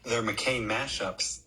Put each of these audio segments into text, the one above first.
They're McCain mashups.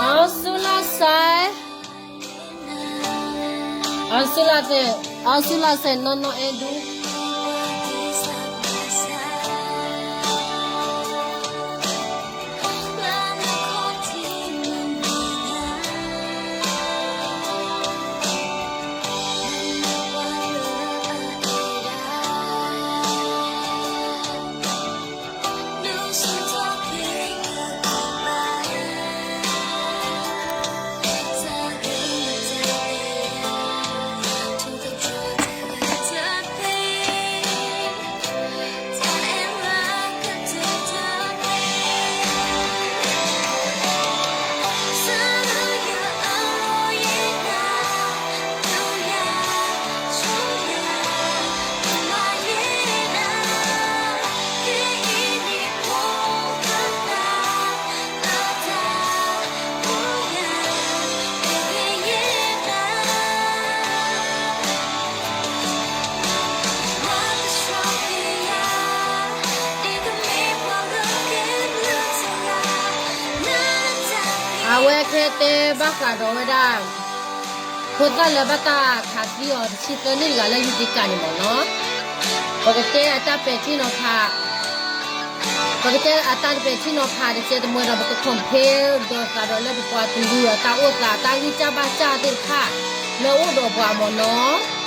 Asula sai, asula sai, asula sai နီၢ်နီၢ်အဲၣ်ဒူၣ်. အဝဲခဲတဲဘၣ်ဃးဒီးဝဲဒၣ် ဖိသၣ်လၢဘၣ်တၢ်ခးသံအီၤတဆံသၢနံၣ်တဂၤလၢယူတံကၤန့ၣ်မ့ၢ်နီၤ, ပကတဲအတၢ်ပဲာ်ထံနီၤဖး ပကတဲအတၢ်ပဲာ်ထံနီၤဖးတစဲးတမှဲဒီး ပက compare ဒီးသးဒီးလၢပပှၤကလုာ်အတၢ်အိၣ်သး တၢ်ဂံၢ်စၢ်ဘါစၢ်သ့ၣ်တဖၣ် လၢအအိၣ်ဒီးပှၤမ့ၢ်နီၤ.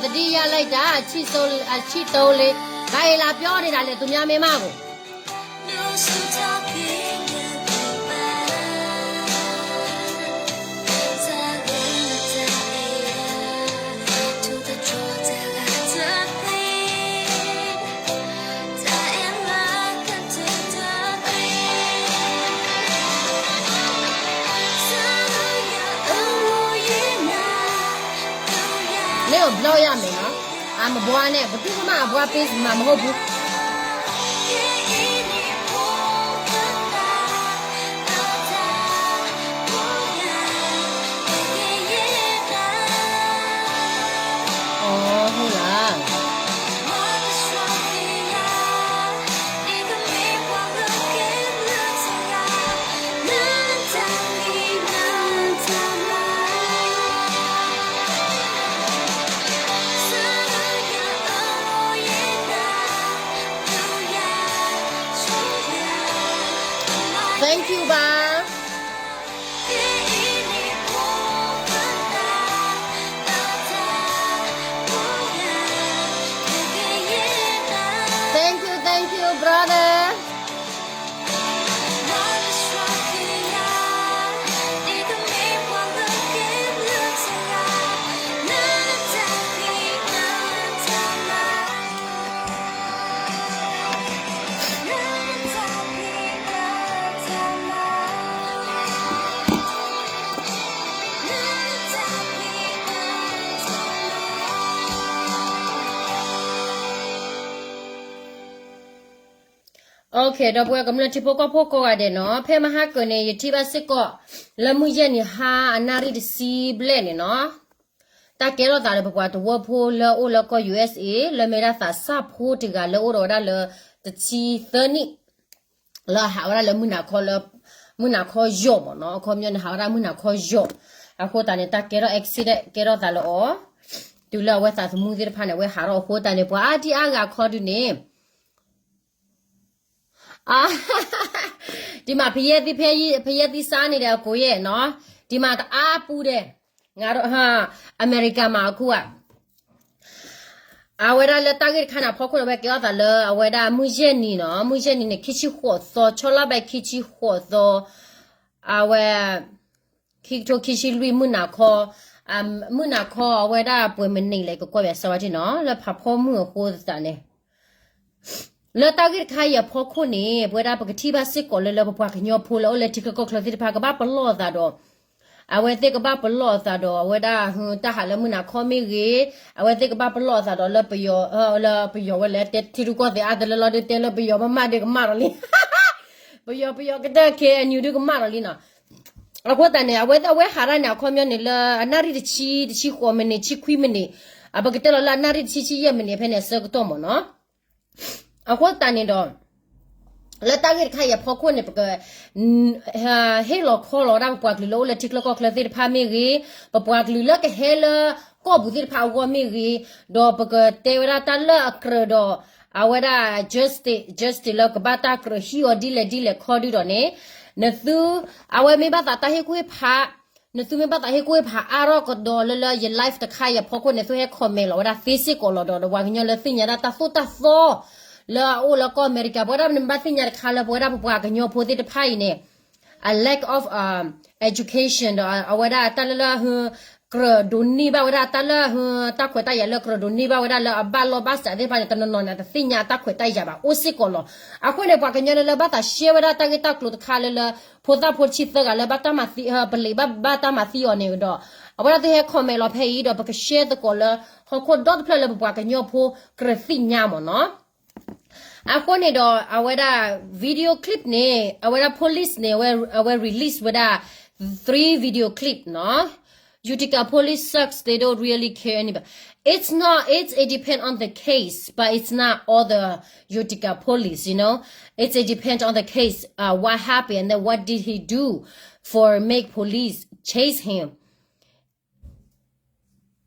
သတိရလိုက်တာ အဆင့်သုံးလေး ဘာအလါပြောနေတာလဲ သူများမင်းမကို မ့ၢ်အဘျီယၤမ့ၢ်နီၤ, အမဘွါန့ၣ် ပတူၢ်ကမၣ်အဘွါ ပ့မၤမဟုတ်ဘူး. Thank you ဘၣ်. ဒီပုၢ်ဝဲၢ်ကမျၢၢ်ထံဖိကီၢ်ဖိကိးဂၤဒဲးနီၤ, ဖဲမဟါကၢၤန့ၣ် ယထံၣ်ဘၣ်စ့ၢ်ကီး လၢမုၢ်ယဲၢ်နံၤဟါအနၣ်ရံၣ်တဆံဘျဲၣ်န့ၣ်နီၤ, တၢ်ကဲထီၣ်သးဒီးပပှၤသဝီဖိလၢအအိၣ်လၢကီၢ် ယူၢ်အ့ၣ်စ့ၣ် လၢမ့ၢ်ဒၣ်သးစၢ်ဖိတဂၤလၢအိၣ်ဒီးဝဲဒၣ်လၢ တဆံသၢနံၣ် လၢဟးဝဲဒၣ်လၢမုၢ်နၤခီလၢ မုၢ်နၤခီယီၤမ့ၢ်နီၤ, အခီပညီန့ၣ်ဟးဝဲဒၣ်မုၢ်နၤခီယီၤ, အဃိသတးန့ၣ် တၢ်ကဲထီၣ် accident ကဲထီၣ်သးလၢအီၤ, တုၤလၢအဝဲသးသမူသ့ၣ်တဖၣ်န့ၣ် အဝဲဟးထီၣ်အဃိသတးန့ၣ် ပှၤအါဒံအါဂၤခီဒုန့ၣ် ဒ်မး ဖယဲသံ ဖယဲသံစါန့ၣ်ဒီးအကိးယဲၢ်နီၤ, ဒ်မးတအါပူၤဒဲး, အမဲရကၤမးအခုဧါ, အဝဲဒၣ်လၢတၢ်ဂ့ၢ်တခါန့ၣ်အဖီခိၣ်န့ၣ် အဝဲကဲထီၣ်သးလၢအဝဲဒၣ်မုၢ်ယဲၢ်နံၤနီၤ, မုၢ်ယဲၢ်နံၤန့ၣ် ခံဆံဃိးသီ, ဆီလါဘဲ ခံဆံဃိးသီ, အဝဲ ခံကထိခံဆံလွံၢ် မုၢ်နၤခီ, မုၢ်နၤခီအဝဲဒၣ်ပှဲၤမံးနံးလဲၣ် ကကွဲးဘၣ်စၢၤဝဲထံနီၤ, လၢဖးဖီမုၢ်အဃိသတးန့ၣ် လၢတၢ်ဂ့ၢ်တခါအံၤအဖီခိၣ်န့ၣ် ပဝဲဒၣ်ပကထံၣ်ဘၣ်စ့ၢ်ကီးလၢ လၢပပှၤကညီဖိလၢအိၣ်လၢထံချၢကီၢ်ချၢသ့ၣ်တဖၣ် ကဘၣ်ပလီၢ်အသးဒီး အဝဲသ့ၣ်ကဘၣ်ပလီၢ်အသးဒီး အဝဲဒၣ် တၢ်ဟးလၢမုၢ်နၤခီမ့ၢ်ဂ့ၤ, အဝဲသ့ၣ်ကဘၣ်ပလီၢ်အသးဒီးလၢပယီၤ, လၢပယီၤဝဲလဲၣ် တဲထံရူၢ်ကီၢ်သဲးအါတလၢလီၤ ဒုးတဲလၢပယီၤမ့ၢ်မးဒုးကမၣ်ဒီးလံ, ပယီၤ ပယီၤကတၢၢ် ခ့ၣ်အဲၣ်ယူၣ် ဒုးကမၣ်ဒီးလံနီၤ, အဃိသတးန့ၣ် အဝဲသ့ၣ်အဝဲဟးဒၣ်န့ၣ် အခီပညီန့ၣ် လၢအနၣ်ရံၣ်တဆံ, တဆံဃိးမံးနံး, တဆံခွံမံးနံး, အပကတဲလီၤလၢအနၣ်ရံၣ်တဆံ ဆံယဲၢ်မံးနံးဖဲန့ၣ် အဆၢကတီၢ်မ့ၢ်နီၤ, အဃိသတးန့ၣ်ဒီး လၢတၢ်ဂ့ၢ်တခါအံၤအဖီခိၣ်န့ၣ် ပက ဟ့ၣ်လီၤခီလီၤဝဲဒၣ်ပပှၤကလုာ်လၢအိၣ်လၢထံချၢကီၢ်ချၢသ့ၣ်တဖၣ်မ့ၢ်ဂ့ၤ, ပပှၤကလုာ်လၢကဟဲလၢကီၢ်ပူၤသ့ၣ်တဖၣ်အဂီၢ်မ့ၢ်ဂ့ၤ, ဒီးပကတဲဝဲဒၣ်တၢ်လၢအကြၢးဒီး အဝဲဒၣ် justice, justice လၢကဘၣ်တၢ်ကြၢးဟံးအီၤဒ်လဲၣ်ဒ်လဲၣ်ခီဒုဒီးန့ၣ်, နသု အဝဲမ့ၢ်ဘၣ်သးတၢ်ဟ့ၣ်ကူၣ်ဟ့ၣ်ဖး နသုမ့ၢ်ဘၣ်သးဟ့ၣ်ကူၣ်ဟ့ၣ်ဖးအါထီၣ်ကဒီးလၢ လၢယ live တခါအံၤအဖီခိၣ်န့ၣ် သုဟဲ comment လီၤဝဲဒၣ်သ့စ့ၢ်ကီးလီၤဒီး ဒီးပှၤကညီလၢသ့ၣ်ညါဒၣ်တၢ်သိၣ်တၢ်သီ လၢအအိၣ်လၢကီၢ်အမဲရကၤ ပဝဲဒၣ်နဘၣ်သ့ၣ်ညါတခါလၢပဝဲဒၣ်ပပှၤကညီဖိသ့ၣ်တဖၣ်အံၤန့ၣ် အ lack of education ဒီးအဝဲဒၣ်တၢ်လၢလၢ ကြၢးဒိးန့ၢ်ဘၣ်ဝဲဒၣ်တၢ်လၢ တၢ်ခွဲးတၢ်ယာ်လၢကြၢးဒိးန့ၢ်ဘၣ်ဝဲဒၣ်လၢအဘၣ်လီၢ်ဘၣ်စးသ့ၣ်တဖၣ်န့ၣ် တနီၤနီၤန့ၣ် တသ့ၣ်ညါတၢ်ခွဲးတၢ်ယာ်ဘၣ် အိၣ်စ့ၢ်ကီးလီၤ. အဃိန့ၣ် ပှၤကညီလၢလၢဘၣ်သး share ဝဲဒၣ်တၢ်ဂ့ၢ်တၢ်ကျိၤတခါလၢလၢ ဖိသၣ်ဖိတဆံသၢဂၤလၢဘၣ်တၢ်မၤသံ ပလံးဘၣ်ဘၣ်တၢ်မၤသံအီၤန့ၣ်ဒီး အဝဲဒၣ်သုဟဲ comment လီၤဖဲအံၤဒီး ပက share သကိးလၢ ဟီၣ်ခိၣ်ဒီတဖျၢၣ်လၢပပှၤကညီဖိကြၢးသ့ၣ်ညါမ့ၢ်နီၤ. အဃိန့ၣ်ဒီး အဝဲဒၣ် video clip န့ၣ် အဝဲဒၣ် police န့ၣ် အဝဲ အဝဲ release ဝဲဒၣ် three video clip နီၤ. Utica police sucks, they don't really care anybody. It's not, it's, it depend on the case, but it's not all the Utica police, you know. It's, it depend on the case, uh, what happened and then what did he do for make police chase him.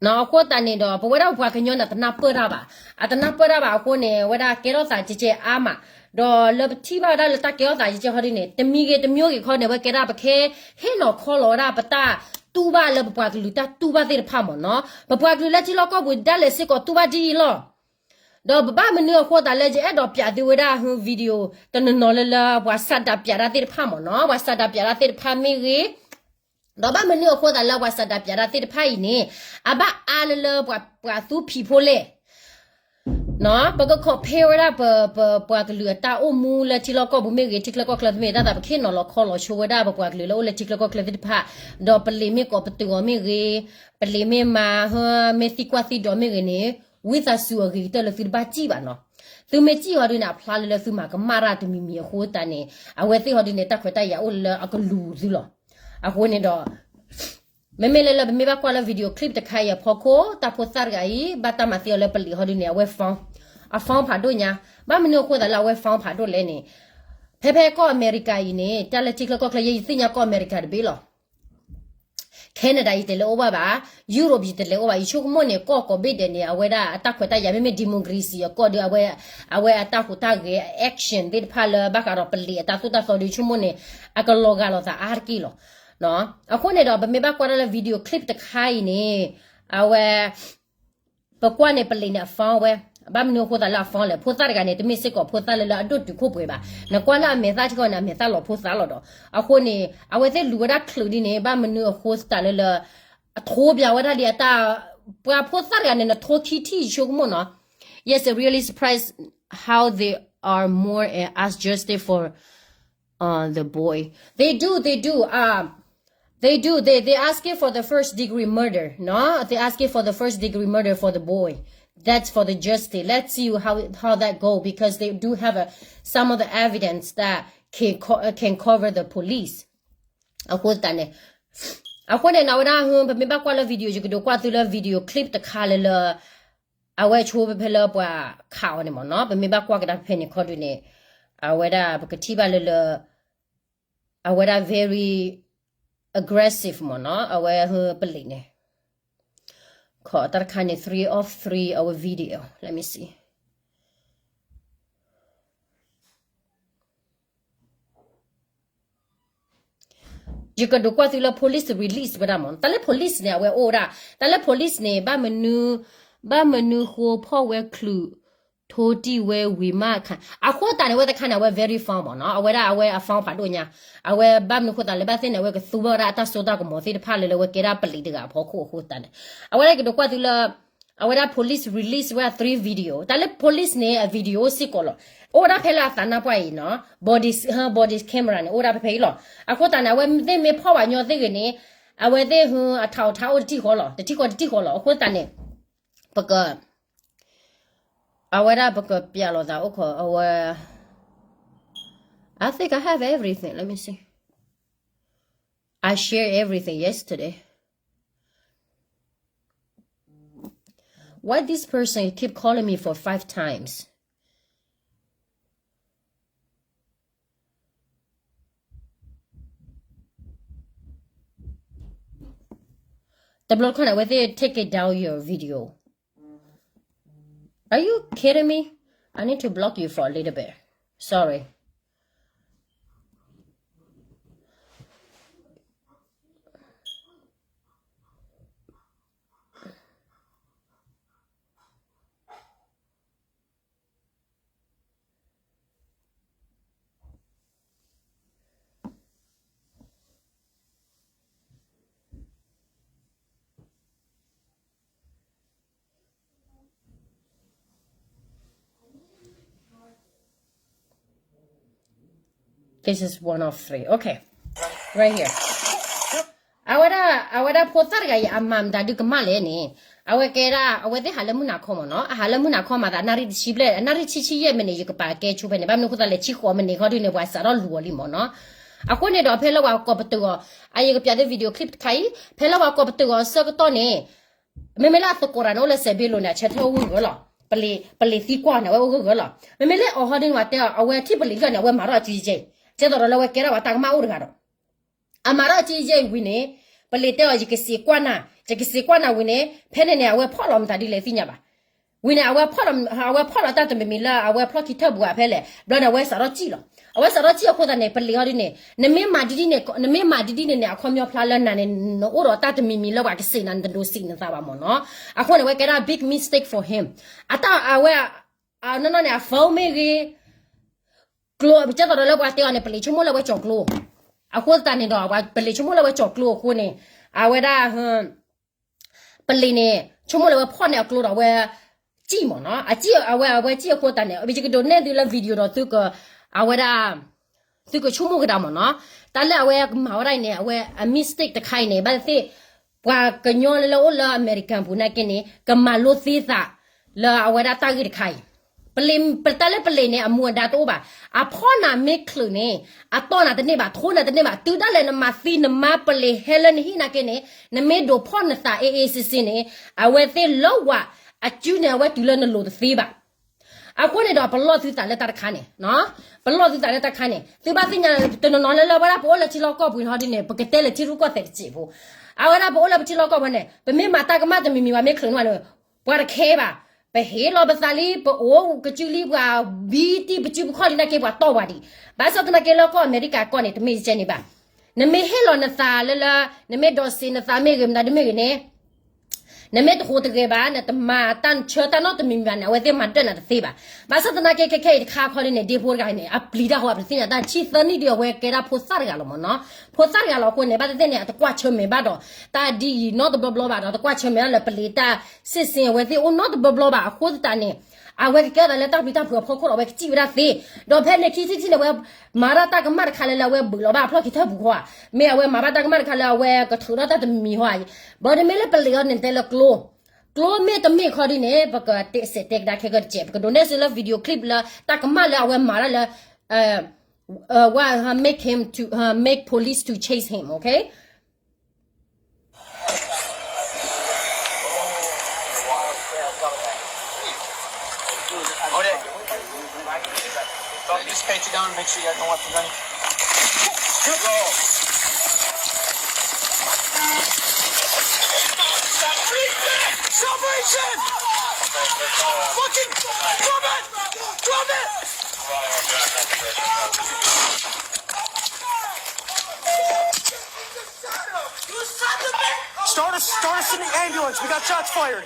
နီၤ အဃိသတးန့ၣ်ဒီး ပဝဲဒၣ်ပပှၤကညီန့ၣ် တနၢ်ပၢၢ်တၢ်ဘၣ်, အတနၢ်ပၢၢ်တၢ်ဘၣ်အဃိန့ၣ် အဝဲဒၣ်ကဲထီၣ်သးကဲကဲအါမး, ဒီးလၢပထံၣ်ဘၣ်ဝဲဒၣ်လၢတၢ်ကဲထီၣ်သးကဲကဲဟီဒ်န့ၣ် တမံၤဂ့ၤတမံၤဂ့ၤခီန့ၣ် အဝဲကဲဒၣ်ပခဲဟ့ၣ်နီၤခီလီၤဝဲဒၣ်ပတၢ်တူၢ်ဘၣ်လၢပပှၤကလုာ်တၢ်တူၢ်ဘၣ်သ့ၣ်တဖၣ်မ့ၢ်နီၤ. ပပှၤကလုာ်လၢထံလီၢ်ကီၢ်ပူၤဒၣ်လဲာ်စ့ၢ်ကီးတူၢ်ဘၣ်ဒ်အံၤလီၤ. ဒီးပဘၣ်မနုၤအဃိသတးလၢယအဲၣ်ဒိးပၠးသုဝဲဒၣ် video တနီၤနီၤလၢလၢပှၤဆန္ဒပြတၢ်သ့ၣ်တဖၣ်မ့ၢ်နီၤ, ပှၤဆန္ဒပြတၢ်သ့ၣ်တဖၣ်မ့ၢ်ဂ့ၤ ဒီးဘၣ်မနုၤအဃိသတးလၢပှၤဆန္ဒပြတၢ်သ့ၣ်တဖၣ်အံၤန့ၣ် အဘၣ်အါလၢလၢပှၤသူဖံးဖိလဲၣ်. ပက compare ဝဲဒၣ်ပ ပ ပပှၤကလုာ်အတၢ်အိၣ်မူလၢထံလီၢ်ကီၢ်ပူၤမ့ၢ်ဂ့ၤ ထံချၢကီၢ်ချၢမ့ၢ်ဂ့ၤ တၢ်သးပကဟ့ၣ်နီၤလီၤခီလီၤဆိဝဲဒၣ်ပပှၤကလုာ်လၢအိၣ်လၢထံချၢကီၢ်ချၢသ့ၣ်တဖၣ်, ဒီးပလံးမ့ၢ်ကိးပတုာ်အီၤမ့ၢ်ဂ့ၤ, ပလံးမ့ၢ်မၤဟၢ မ့ၢ်သံကွၢ်သံဒိးမ့ၢ်ဂ့ၤန့ၣ် ဝံသးစူၤအဂ့ၤကတၢၢ်လၢသုတဘၣ်စံၣ်ဘၣ်နီၤ. သုမ့ၢ်စံၣ်ဟီဒုန့ၣ် အဖျါလၢလၢသုမၤကမၣ်တၢ်တမံၤမံၤအဃိသတးန့ၣ် အဝဲသ့ၣ်ဟီဒုန့ၣ် တၢ်ခွဲးတၢ်ယာ်အိၣ်လၢအကလူးသုလီၤ. အဃိန့ၣ်ဒီး မ့မ့ၢ်လၢလၢပမ့ၢ်ဘၣ်ကွၢ်လၢ video clip တခါအံၤအဖီခိၣ် တၢ်ဖိသၣ်တဂၤအံၤ ဘၣ်တၢ်မၤသံအီၤလၢပလံးဟီဒုန့ၣ် အဝဲ phone, အ phone ဖးဒိၣ်ညါ, ဘၣ်မနုၤအဃိသတးလၢအဝဲ phone ဖးဒိၣ်လဲၣ်န့ၣ်, ဖဲဖဲကီၢ်အမဲရကၤအံၤန့ၣ် တၢ်လၢထံချၢကီၢ်ချၢ ယဲယသ့ၣ်ညါကီၢ်အမဲရကၤတဘ့ၣ်လီၤ. Canada ယတလဲၤအိၣ်ဘၣ်ဘၣ်, Europe ယတလဲၤအိၣ်ဘၣ်, ယဆိကမိၣ်န့ၣ် ကီၢ်ကိးဘ့ၣ်ဒဲးန့ၣ် အဝဲဒၣ်အတၢ်ခွဲးတၢ်ယာ် မ့မ့ၢ် democracy အကီၢ်ဒီး အဝဲအတၢ်ဟူးတၢ်ဂဲၤ action သ့ၣ်တဖၣ်လၢဘၣ်ဃးဒီးပလံးအတၢ်သိၣ်တၢ်သီဒီး ယဆိကမိၣ်န့ၣ် အကလီၤဂာ်လိာ်သးအါတက့ၢ်လီၤ. အဃိန့ၣ်ဒီး ပမ့ၢ်ဘၣ်ကွၢ်ဒၣ်လၢ video clip တခါအံၤန့ၣ် အဝဲ ပကွၢ်န့ၣ် ပလံးန့ၣ်အ phone ဝဲ, ဘၣ်မနုၤအဃိသတးလၢအ phone လဲၣ်, ဖိသၣ်တဂၤန့ၣ် တမ့ၢ်စ့ၢ်ကီးဖိသၣ်လၢလၢအဒိၣ်တုာ်ခိၣ်ပှဲၤဘၣ်, နကွၢ်လၢအမဲာ်သၣ်ထံဃီန့ၣ် အမဲာ်သၣ်လီၤဖိသၣ်လီၤဒီး အဃိန့ၣ် အဝဲသ့ၣ်လူၤဝဲဒၣ်ချုးဒ်န့ၣ် ဘၣ်မနုၤအဃိသတးလၢလၢ အထိပၠးဝဲဒၣ်ဒ်အတၢ်, ပှၤဖိသၣ်တဂၤန့ၣ် နထိထံထံယဆိကမိၣ်နီၤ. Yes, I really surprised how they are more and ask justice for uh, the boy. They do, they do. Um, they do. They they asking for the first degree murder. No, they asking for the first degree murder for the boy. that's for the justice. Let's see how how that go because they do have a some of the evidence that can co- uh, can cover the police. အဃိသတးန့ၣ် အဃိန့ၣ် နဝဲဒၣ် ပမ့ၢ်ဘၣ်ကွၢ်လၢ video ယကဒိးကွၢ်သုလၢ video clip တခါလၢလၢ အဝဲဆိဖဲဖဲလၢပှၤခးအီၤန့ၣ်မ့ၢ်နီၤ ပမ့ၢ်ဘၣ်ကွၢ်ကဒါဖဲဖဲန့ၣ်ခီဒုန့ၣ် အဝဲဒၣ်ပကထံၣ်ဘၣ်လၢလၢ အဝဲဒၣ် very aggressive မ့ၢ်နီၤ အဝဲဟပလံးန့ၣ် ခီတၢ်တခါန့ၣ် three of three အဝဲ video let me see ယကဒိးကွၢ်သုလၢ police release ဝဲဒၣ်မ့ၢ် တၢ်လၢ police န့ၣ် အဝဲအိၣ်ဝဲဒၣ် တၢ်လၢ police န့ၣ် ဘၣ်မနုၤ ဘၣ်မနုၤဃိဖီၣ်ဝဲချုး ထိတံၢ်ဝဲဝံၤမးခါ အဃိသတးန့ၣ် အဝဲတခါန့ၣ် အဝဲ very fun မ့ၢ်နီၤ အဝဲဒၣ်အဝဲအ fun ဖးဒိၣ်ညါ အဝဲဘၣ်မနုၤဃိသတးလဲၣ် ဘၣ်သ့ၣ်န့ၣ် အဝဲကသူဘၣ်ဝဲဒၣ်အတၢ်စိတၢ်ကမီၤသ့ၣ်တဖၣ်လၢလၢအဝဲကဲဒၣ်ပလံးတဂၤအဖီခိၣ်အဃိသတးန့ၣ် အဝဲဒၣ်ကဒိးကွၢ်သုလၢ အဝဲဒၣ် police release ဝဲဒၣ် three video တၢ်လၢ police န့ၣ် အ video စ့ၢ်ကီးလီၤ အိၣ်ဝဲဒၣ်ဖဲလၢအသးနါပှၢ်အံၤနီၤ body body camera န့ၣ် အိၣ်ဝဲဒၣ်ဖဲဖဲအံၤလီၤ အဃိသတးန့ၣ် အဝဲသ့ၣ်မ့ၢ်ဖီၣ်ဘၣ်ညီသ့ၣ်ဂ့ၤန့ၣ် အဝဲသ့ၣ်ဟအထးအီထးအိၣ်တထံၣ်ဃီလီၤ တထံၣ်ဃီတထံၣ်ဃီလီၤ အဃိသတးန့ၣ် ပက အဝဲဒၣ်ပကပျးလိာ်သးအိၣ်ခိး အဝဲ I think I have everything. Let me see. I share everything yesterday. Why this person keep calling me for five times? The blood corner where they take it down your video. Are you kidding me? I need to block you for a little bit. Sorry. This is one of three. Okay. Right here. အဝဲဒၣ် အဝဲဒၣ်ဖိသၣ်တဂၤအံၤ အမၤမတၤဒုကမၣ်လဲၣ်န့ၣ် အဝဲကဲဒၣ် အဝဲသ့ၣ်ဟးလၢမုၢ်နၤခီမ့ၢ်နီၤ အဟးလၢမုၢ်နၤခီမၤသးနၣ်ရံၣ်တဆံဘျဲၣ် အနၣ်ရံၣ်ဆံဆံယဲၢ်မံးနံး ယကပာ်ကဲဆိဖဲန့ၣ် ဘၣ်မနုၤအဃိသတးလဲၣ် ဆံဃိးမံးနံးခီဒုန့ၣ် ပှၤစးထီၣ်လူၤအီၤလံမ့ၢ်နီၤ အဃိန့ၣ်ဒီးဖဲလၢပှၤကိးပတုာ်အီၤ အယကပျးသု video clip တခါအံၤ ဖဲလၢပှၤကိးပတုာ်အီၤဆၢကတီၢ်န့ၣ် မ့မ့ၢ်လၢအသကိးတဂၤန့ၣ် အိၣ်လၢစဲးဘ့လိၤန့ၣ် အဆၢထၢၣ်အိၣ်ဂၢၢ်ဂၢၢ်လီၤ. ပလံၤ ပလံၤသံကွၢ်န့ၣ် အဝဲအိၣ်ဂၢၢ်ဂၢၢ်လီၤ. မ့မ့ၢ်လၢအီၤဟီဒ်န့ၣ် ပှၤတဲအီၤ အဝဲထံၣ်ပလံၤလီၢ်န့ၣ် အဝဲမၤထီၣ်အကံယဲၢ်, ကဲသိးဒီးလၢအဝဲကဲထီၣ်ပှၤတၢ်ကမၣ်အိၣ်တဂၤဒီး အမၤထီၣ်အကံယဲၢ်ဝံၤန့ၣ် ပလံၤတဲအီၤ ယကစံးကွၢ်နၤ, ယကစံးကွၢ်နၤဝံၤန့ၣ် ဖဲန့ၣ်န့ၣ် အဝဲဖီၣ်လီၤမတၤဒ်လဲၣ်သ့ၣ်ညါဘၣ်. ဝံၤန့ၣ် အဝဲဖီၣ်လီၤ, အဝဲဖီၣ်လီၤတၢ်တမံၤမံၤလၢအဝဲဖျီၣ်ခံထၢၣ်ပူၤဧါဖဲလဲၣ်, ဘျီန့ၣ် အဝဲစးထီၣ်စံၣ်လီၤ. အဝဲစးထီၣ်စံၣ်အဃိသတးန့ၣ် ပလံၤဟီဒ်န့ၣ် နမ့ၢ်မၤဒ်န့ၣ်, နမ့ၢ်မၤဒ်န့ၣ်န့ၣ် အခီပညီဖျါလၢနၤန့ၣ် နအိၣ်ဒီးတၢ်တမံၤမံၤလၢပှၤကစံးနၤ နတဒိးစံးနသးဘၣ်မ့ၢ်နီၤ. အဃိန့ၣ် အဝဲကဲဒၣ် big mistake for him. အတၢ်အဝဲ နီၢ်နီၢ်န့ၣ် အ phone မ့ၢ်ဂ့ၤ ကျိ ကဲသိးဒီးလၢပှၤတဲအီၤန့ၣ် ပလံၤဆိကမိၣ်လၢအဝဲကၠီၤကျိ, အဃိသတးန့ၣ်ဒီး ပလံၤဆိကမိၣ်လၢအဝဲကၠီၤကျိအဃိန့ၣ် အဝဲဒၣ် ပလံၤန့ၣ် ဆိကမိၣ်လၢအဝဲဖီၣ်န့ၢ်အကျိဒီးအဝဲ စံၣ်မ့ၢ်နီၤ, အစံၣ်အဝဲ အဝဲစံၣ်အဃိသတးန့ၣ် ယကဒိးနဲၣ်သုလၢ video ဒီးသုက အဝဲဒၣ် သုကဆိကမိၣ်ကဒါမ့ၢ်နီၤ. တၢ်လၢအဝဲကမၤဝဲဒၣ်အံၤန့ၣ် အဝဲအ mistake တခါအံၤန့ၣ် ဘၣ်သ့ၣ်သ့ၣ် ပှၤကညီလၢလၢအိၣ်လၢအမဲရကၤပူၤနာ်က့န့ၣ် ကမၤလိသ့သးလၢအဝဲဒၣ်တၢ်ဂ့ၢ်တခါအံၤ, ပလံၤ ပတၢ်လၢပလံၤန့ၣ် အမူအဒါတအိၣ်ဘၣ်. အဖီၣ်နၤမ့ၢ်ချုးန့ၣ် အတီၢ်နၤတန့ၢ်ဘၣ်, ထိနၤတန့ၢ်ဘၣ်. တုၤဒၣ်လဲာ်နမၤသံနမါပလံၤဟဲလၢနဟံၣ်နာ်က့န့ၣ် နမ့ၢ်ဒိးဖီၣ်နသး easy easy န့ၣ် အဝဲသ့ၣ်လၢဝၤ အစုန့ၣ် အဝဲတုၤလၢနလိၤတသ့ဘၣ်. အဃိန့ၣ်ဒီး ပလီၢ်သုသးလၢတၢ်တခါန့ၣ်, ပလီၢ်သုသးလၢတၢ်တခါန့ၣ် သုဘၣ်သ့ၣ်ညါတနီၤနီၤလၢလၢဝဲဒၣ် ပအိၣ်လၢထံလီၢ်ကီၢ်ပူၤဟီဒ်န့ၣ် ပကတဲလၢထံရူၢ်ကီၢ်သဲးတစဲးဖိ. အဝဲဒၣ်ပအိၣ်လၢပထံလီၢ်ကီၢ်ပူၤန့ၣ် ပမ့ၢ်မၤတၢ်ကမၣ်တမံၤမံၤဘၣ် မ့ၢ်ချုးန့ၣ် ပှၤတခဲဘၣ်, ပဟ့ၣ်လီၤပသးလံ ပအိၣ်ကစုလံ ပှၤဘံတံၢ်ပစုပခီၣ်လံနာ်က့ ပှၤတီၢ်ဝဲဒံး. ဘၣ်ဆၣ်သနာ်က့လၢကီၢ်အမဲရကၤကီၢ်န့ၣ် တမ့ၢ်ကဲန့ၣ်ဘၣ်. နမ့ၢ်ဟ့ၣ်လီၤနသးလၢလၢ နမ့ၢ်ဒိးစံးနသးမ့ၢ်ဂ့ၤ မတၤဒ်မ့ၢ်ဂ့ၤန့ၣ် နမ့ၢ်တဟူးတဂဲၤဘၣ် နတမၤတၢ်ဆၢတၢ်နီတမံၤမံၤဘၣ်န့ၣ် အဝဲသ့ၣ်မၤဒၢၣ်နၤတသ့ဘၣ်. ဘၣ်ဆၣ်သနာ်က့ ခဲခဲအံၤတခါခီဒ်န့ၣ် ဒ့ဖိတဂၤန့ၣ် အပျံၤတၢ်ဃိ အပျံၤသ့ၣ်ညါတၢ်ဆံသၢနံၣ်ဒီး အဝဲကဲဒၣ်ဖိသၣ်တဂၤလီၤမ့ၢ်နီၤ. ဖိသၣ်တဂၤလီၤအဃိန့ၣ် ဘၣ်သ့ၣ်သ့ၣ်န့ၣ် အတကွၢ်ဆၢၣ်မဲာ်ဘၣ်ဒီး တၢ်ဒ်အံၤနီတဘျီဘျီဘၣ်ဒီး တကွၢ်ဆၢၣ်မဲာ်ဘၣ်လၢပလံၤတၢ် စစ်ဆင် အဝဲသ့ၣ်အိၣ်နီတဘျီဘျီဘၣ်. အဃိသတးန့ၣ် အဝဲကကဲထီၣ်သးလၢတၢ်ပျံၤတၢ်ဖုးအဖီခိၣ်ဒီး အဝဲကစံၣ်ဝဲဒၣ်သ့. ဒီးဖဲန့ၣ်ခံထံၣ်တထံၣ်န့ၣ် အဝဲမၤတၢ်တၢ်ကမၣ်တခါလၢလၢအဝဲဘုးလီၤဘၣ်အဖျီၣ်ခံထၢၣ်ပူၤဃီဧါ, မ့ၢ်အဝဲမၤဘၣ်တၢ်ကမၣ်တခါလၢအဝဲကထုးထီၣ်တၢ်တမံၤမံၤဃီဧါ. ဘၣ်ဒီးမ့ၢ်လၢပလံၤအီၤန့ၣ် တဲလၢကျိ ကျိမ့ၢ်တမ့ၢ်ခီဒ်န့ၣ် ပကတဲစဲးတဲကဒါခဲကတစဲး ပကဒိးန့ၢ်စ့လၢ video clip လၢတၢ်ကမၣ်လၢအဝဲမၤတၢ်လၢ what, make him to, make police to chase him, okay? Just pat you down and make sure you got no weapons on you. Salvation! Fucking drop it! Drop it! Start us, start us in the ambulance. We got shots fired.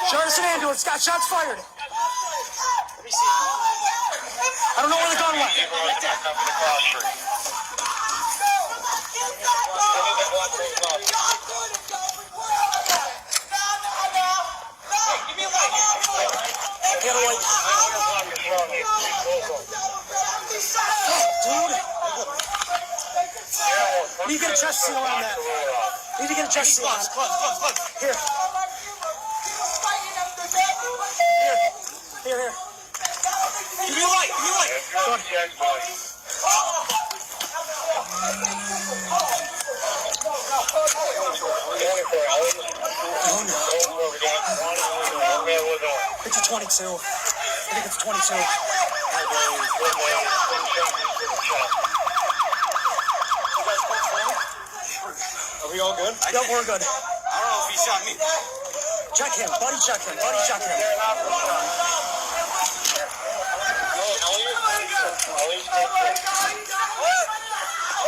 Start us in ambulance. Got shots fired. I don't know where the gun went. Get away. Dude. Need to get a chest seal on that. Need to get a chest seal on it. Here. Here. Here, here. Give me a light. Give me a light. Go on. It's a twenty-two. I think it's twenty-two. Are we all good? Yep, we're good. I don't know if he shot me. Check him, buddy, check him, buddy, check him.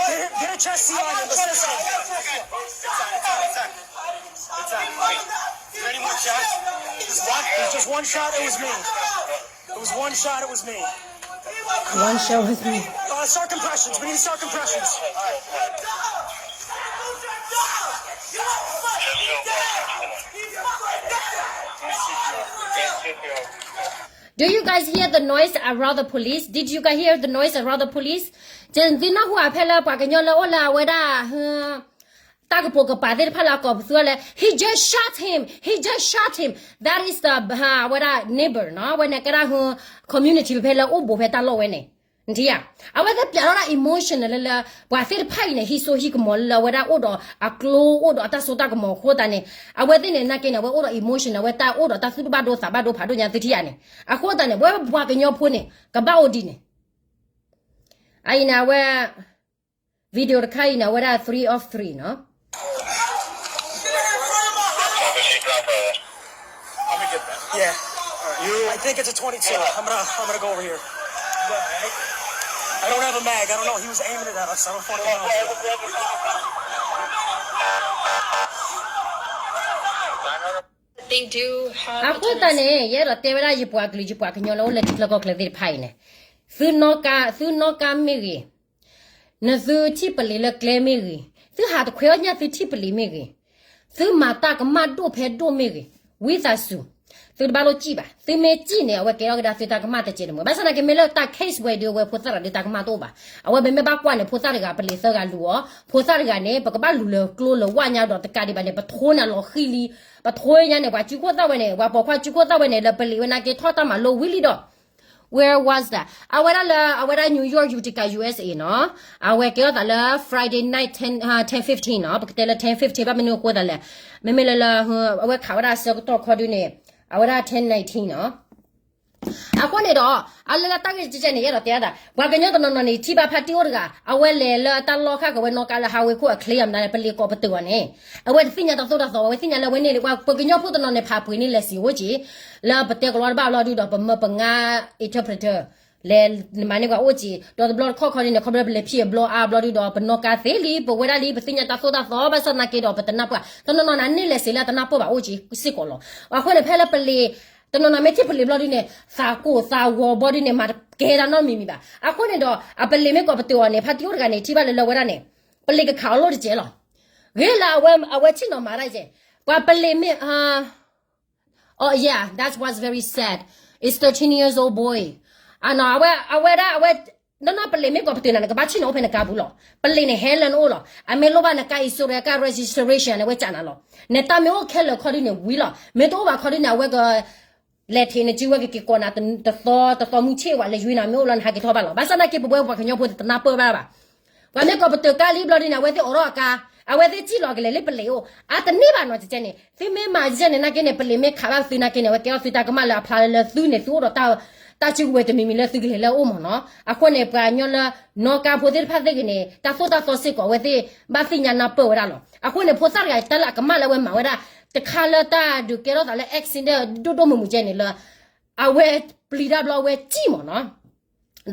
Get, get a chest seal on him, assist him. Is there any more shots? Just one? There's just one shot, it was me. It was one shot, it was me. One shot was me. Uh, start compressions, we need to start compressions. Do you guys hear the noise around the police? Did you guys hear the noise around the police? ကဲ သုနၢ်ဟူဧါ ဖဲလၢပှၤကညီလၢအိၣ်လၢအဝဲဒၣ် တၢ်ကပိာ်ကပၤသ့ၣ်တဖၣ်လၢအကိးပသူလၢ he just shot him, he just shot him, that is the အဝဲဒၣ် neighbor နီၤ အဝဲန့ၣ်ကဲဒၣ် community ဖဲလၢအိၣ်ဘူးဖဲတၢ်လီၢ်ဝဲန့ၣ် နထံၣ်ဧါ အဝဲသ့ၣ်ပျးထီၣ်ဒၣ် emotion လၢလၢ ပှၤသ့ၣ်တဖၣ်အံၤန့ၣ် ဟံးစိဟံးကမီၤလၢလၢအဝဲဒၣ်အိၣ်ဒီးအကျိ အိၣ်ဒီးအတၢ်စိတၢ်ကမီၤအဃိသတးန့ၣ် အဝဲသ့ၣ်န့ၣ် နာ်က့န့ၣ် အဝဲအိၣ်ဒီး emotion အဝဲတၢ်အိၣ်ဒီးတၢ်သူၣ်တဘၣ်ဒိသးဘၣ်ဒိဖးဒိၣ်ညါသုထံၣ်ဧါန့ၣ် အဃိသတးန့ၣ် ပဝဲပပှၤကညီဖိန့ၣ် ကဘၣ်အိၣ်ဒ်န့ၣ် အအံၤန့ၣ် အဝဲ video တခါအံၤန့ၣ် အဝဲဒၣ် three of three နီၤ Yeah. I think it's a twenty-two. I'm gonna, I'm gonna go over here. I don't have a mag. I don't know. He was aiming it at us. I don't fucking know. အဃိသတးန့ၣ် ယအဲၣ်ဒိးတဲဝဲဒၣ်ယပှၤကလုာ်ယပှၤကညီလၢအိၣ်လၢထံချၢကီၢ်ချၢသ့ၣ်တဖၣ်အံၤန့ၣ် သုနီၣ်ကါ သုနီၣ်ကါမ့ၢ်ဂ့ၤ နသုထံၣ်ပလံၤလၢကျဲမ့ၢ်ဂ့ၤ, သုဟးတခွဲးအီၣ်ညၣ်သုထံၣ်ပလံၤမ့ၢ်ဂ့ၤ, သုမၤတၢ်ကမၣ်ဒိၣ်ဖဲဒိၣ်မ့ၢ်ဂ့ၤ, ဝံသးစူၤ, သုတဘၣ်လိၣ်စံၣ်ဘၣ်. သုမ့ၢ်စံၣ်န့ၣ် အဝဲကဲထီၣ်ကဒါသုတၢ်ကမၣ်တစဲးတမှဲၤ. ဘၣ်ဆၣ်သနာ်က့ မ့ၢ်လၢတၢ် case ဝဲဒီး အဝဲဖိသၣ်တဂၤဒီးတၢ်ကမၣ်တအိၣ်ဘၣ်. အဝဲမ့မ့ၢ်ဘၣ်ကွၢ်န့ၣ် ဖိသၣ်တဂၤ ပလံၤသၢဂၤလူၤအီၤ, ဖိသၣ်တဂၤန့ၣ် ပကဘၣ်လူၤလၢကျိလၢဝၣ်ညါဒီးတကးဒံးဘၣ်န့ၣ် ပထိန့ၣ်လီၤဃံလံ, ပထိညါန့ၣ် ပှၤစုခိၣ်သၣ်ဝဲန့ၣ် ပှၤပိာ်ခွါစုခိၣ်သၣ်ဝဲန့ၣ် လၢပလံၤဝဲနာ်က့ထီၣ်တၢ်မၤလိဝံၤလံဒီး Where was that? အဝဲဒၣ်လၢ အဝဲဒၣ် New York Utica USA နီၤ. အဝဲကဲထီၣ်သးလၢ Friday night ten, uh, ten fifteen နီၤ. ပကတဲလၢ ten fifteen ဘၣ်မနုၤအဃိသးလဲၣ်. မ့မ့ၢ်လၢလၢ အဝဲခးဝဲဒၣ်အဆၢကတီၢ်ခီဒုန့ၣ် အဝဲဒၣ် ten nineteen နီၤ. အဃိန့ၣ်ဒီး အလၢလၢတၢ်ဂ့ၢ်ကဲကဲန့ၣ် ယအဲၣ်ဒိးတဲအသး ပှၤကညီတနီၤနီၤန့ၣ် ထံၣ်ဘၣ်ဖါတံၢ်အိၣ်တဂၤ အဝဲလဲၤလၢတၢ်လီၢ်ခါကဝဲနီၣ်ကါလၢ highway ခိၣ်အချ့အမနုၤန့ၣ် ပလံၤကိးပတုာ်အီၤန့ၣ် အဝဲတသ့ၣ်ညါတၢ်သိၣ်တၢ်သီ အဝဲသ့ၣ်ညါလၢအဝဲန့ၣ် ပှၤပှၤကညီဖိတနီၤန့ၣ် ဖးပှ့ၤန့ၢ် lesson အိၣ်က့ၤ လၢပတဲကလီတဘၣ်ဘျီဒုဒီး ပမၢပငါ interpreter လဲၤနမၤန့ၢ်ပှၤအိၣ်က့ၤ ဒီးတဘျီတခီၣ်ခီဒုန့ၣ် ခီဖျိလၢပလံၤဖံးအဘျီအါဘျီဒုဒီး ပနီၣ်ကါသ့လံ ပဝဲဒၣ်လံ ပသ့ၣ်ညါတၢ်သိၣ်တၢ်သီ ဘၣ်ဆၣ်သနာ်က့ဒီးပတနၢ်ပၢၢ် တနီၤနီၤန့ၣ် န့ၢ် lesson လၢတနၢ်ပၢၢ်ဘၣ်အိၣ်က့ၤစ့ၢ်ကီးလီၤ. အဃိန့ၣ် ဖဲလၢပလံၤ တနီၤနီၤမ့ၢ်ထံၣ်ပလံၤဘျီဒုန့ၣ် သးကိၢ်သးဂီၤဘျီဒုန့ၣ် မၤတကဲတၢ်နီတမံၤမံၤဘၣ်. အဃိန့ၣ်ဒီး အပလံၤမ့ၢ်ကိးပတုာ်အီၤန့ၣ် ဖါတံၢ်အိၣ်တဂၤန့ၣ် ထံၣ်ဘၣ်လၢလၢဝဲဒၣ်န့ၣ် ပလံၤကခးအီၤလိၣ်တကဲးလီၤ. ဂ့ၤလၢအဝဲ အဝဲထံၣ်နီၤမၤတၢ်ကဲး ပှၤပလံၤမ့ၢ် Oh yeah, that was very sad. It's thirteen years old boy. အနီၤ အဝဲ အဝဲဒၣ် အဝဲ နီၢ်နီၢ်ပလံးမ့ၢ်ကိးပတုာ်နၤ နကဘၣ်ဆ့ၣ်နီၤအိၣ်ဖဲနကါပူၤလီၤ. ပလံးန့ၣ်ဟဲလၢနအိၣ်လီၤ. အမ့ၢ်လိၣ်ဘၣ်နကါ insurance ကါ registration န့ၣ် အဝဲကးနၤလီၤ. နတၢ်မ့ၢ်အိၣ်ခဲလၢာ်ခီဒုန့ၣ်ဝံၤလီၤ. မ့ၢ်တအိၣ်ဘၣ်ခီဒုန့ၣ် အဝဲက လဲၤထံးနစုဝဲကက့ၤကိးနၤတသီ တသီမုၢ်ဆ့ၣ်ဝဲ လဲၤယွံနၤမ့ၢ်အိၣ်လီၤ နဟးက့ၤထီၣ်ဘၣ်လီၤ. ဘၣ်ဆၣ်သနာ်က့ ပဝဲပှၤကညီဖိတနၢ်ပၢၢ်ဘၣ်ဘၣ်. ပှၤမ့ၢ်ကိးပတုာ်ကါလံဘျီဒုန့ၣ် အဝဲသ့ၣ်အိးထီၣ်အကါ, အဝဲသ့ၣ်စံၣ်လီၤကလဲၤလၢပလံးအိၣ် အတန့ၢ်ဘၣ်နီၤ ကကဲန့ၣ် သုမ့ၢ်မၤကဲန့ၣ် နာ်က့န့ၣ် ပလံးမ့ၢ်ခးဘၣ်သုနာ်က့န့ၣ် အဝဲကဲထီၣ်သုတၢ်ကမၣ်လၢအဖျါလၢသုန့ၣ် သုအိၣ်ဒီးတၢ်စုကဝဲၤတမံၤမံၤလၢသုကလဲၤလၢအအိၣ်မ့ၢ်နီၤ. အဃိန့ၣ် ပှၤကညီလၢ နီၣ်ကါဖိသ့ၣ်တဖၣ်သ့ၣ်ဂ့ၤန့ၣ် တၢ်သိၣ်တၢ်သီစ့ၢ်ကီး အဝဲသ့ၣ်ဘၣ်သ့ၣ်ညါနၢ်ပၢၢ်ဝဲဒၣ်လီၤ. အဃိန့ၣ် ဖိသၣ်တဂၤတၢ်လၢအကမၣ်လၢအဝဲမၤဝဲဒၣ် တခါလၢတၢ်ဒုးကဲထီၣ်သးလၢ accident ဒိၣ်ဒိၣ်မုၢ်မုၢ်ကဲန့ၣ်လၢ အဝဲပျံၤတၢ်ဘျီအဝဲစံၣ်မ့ၢ်နီ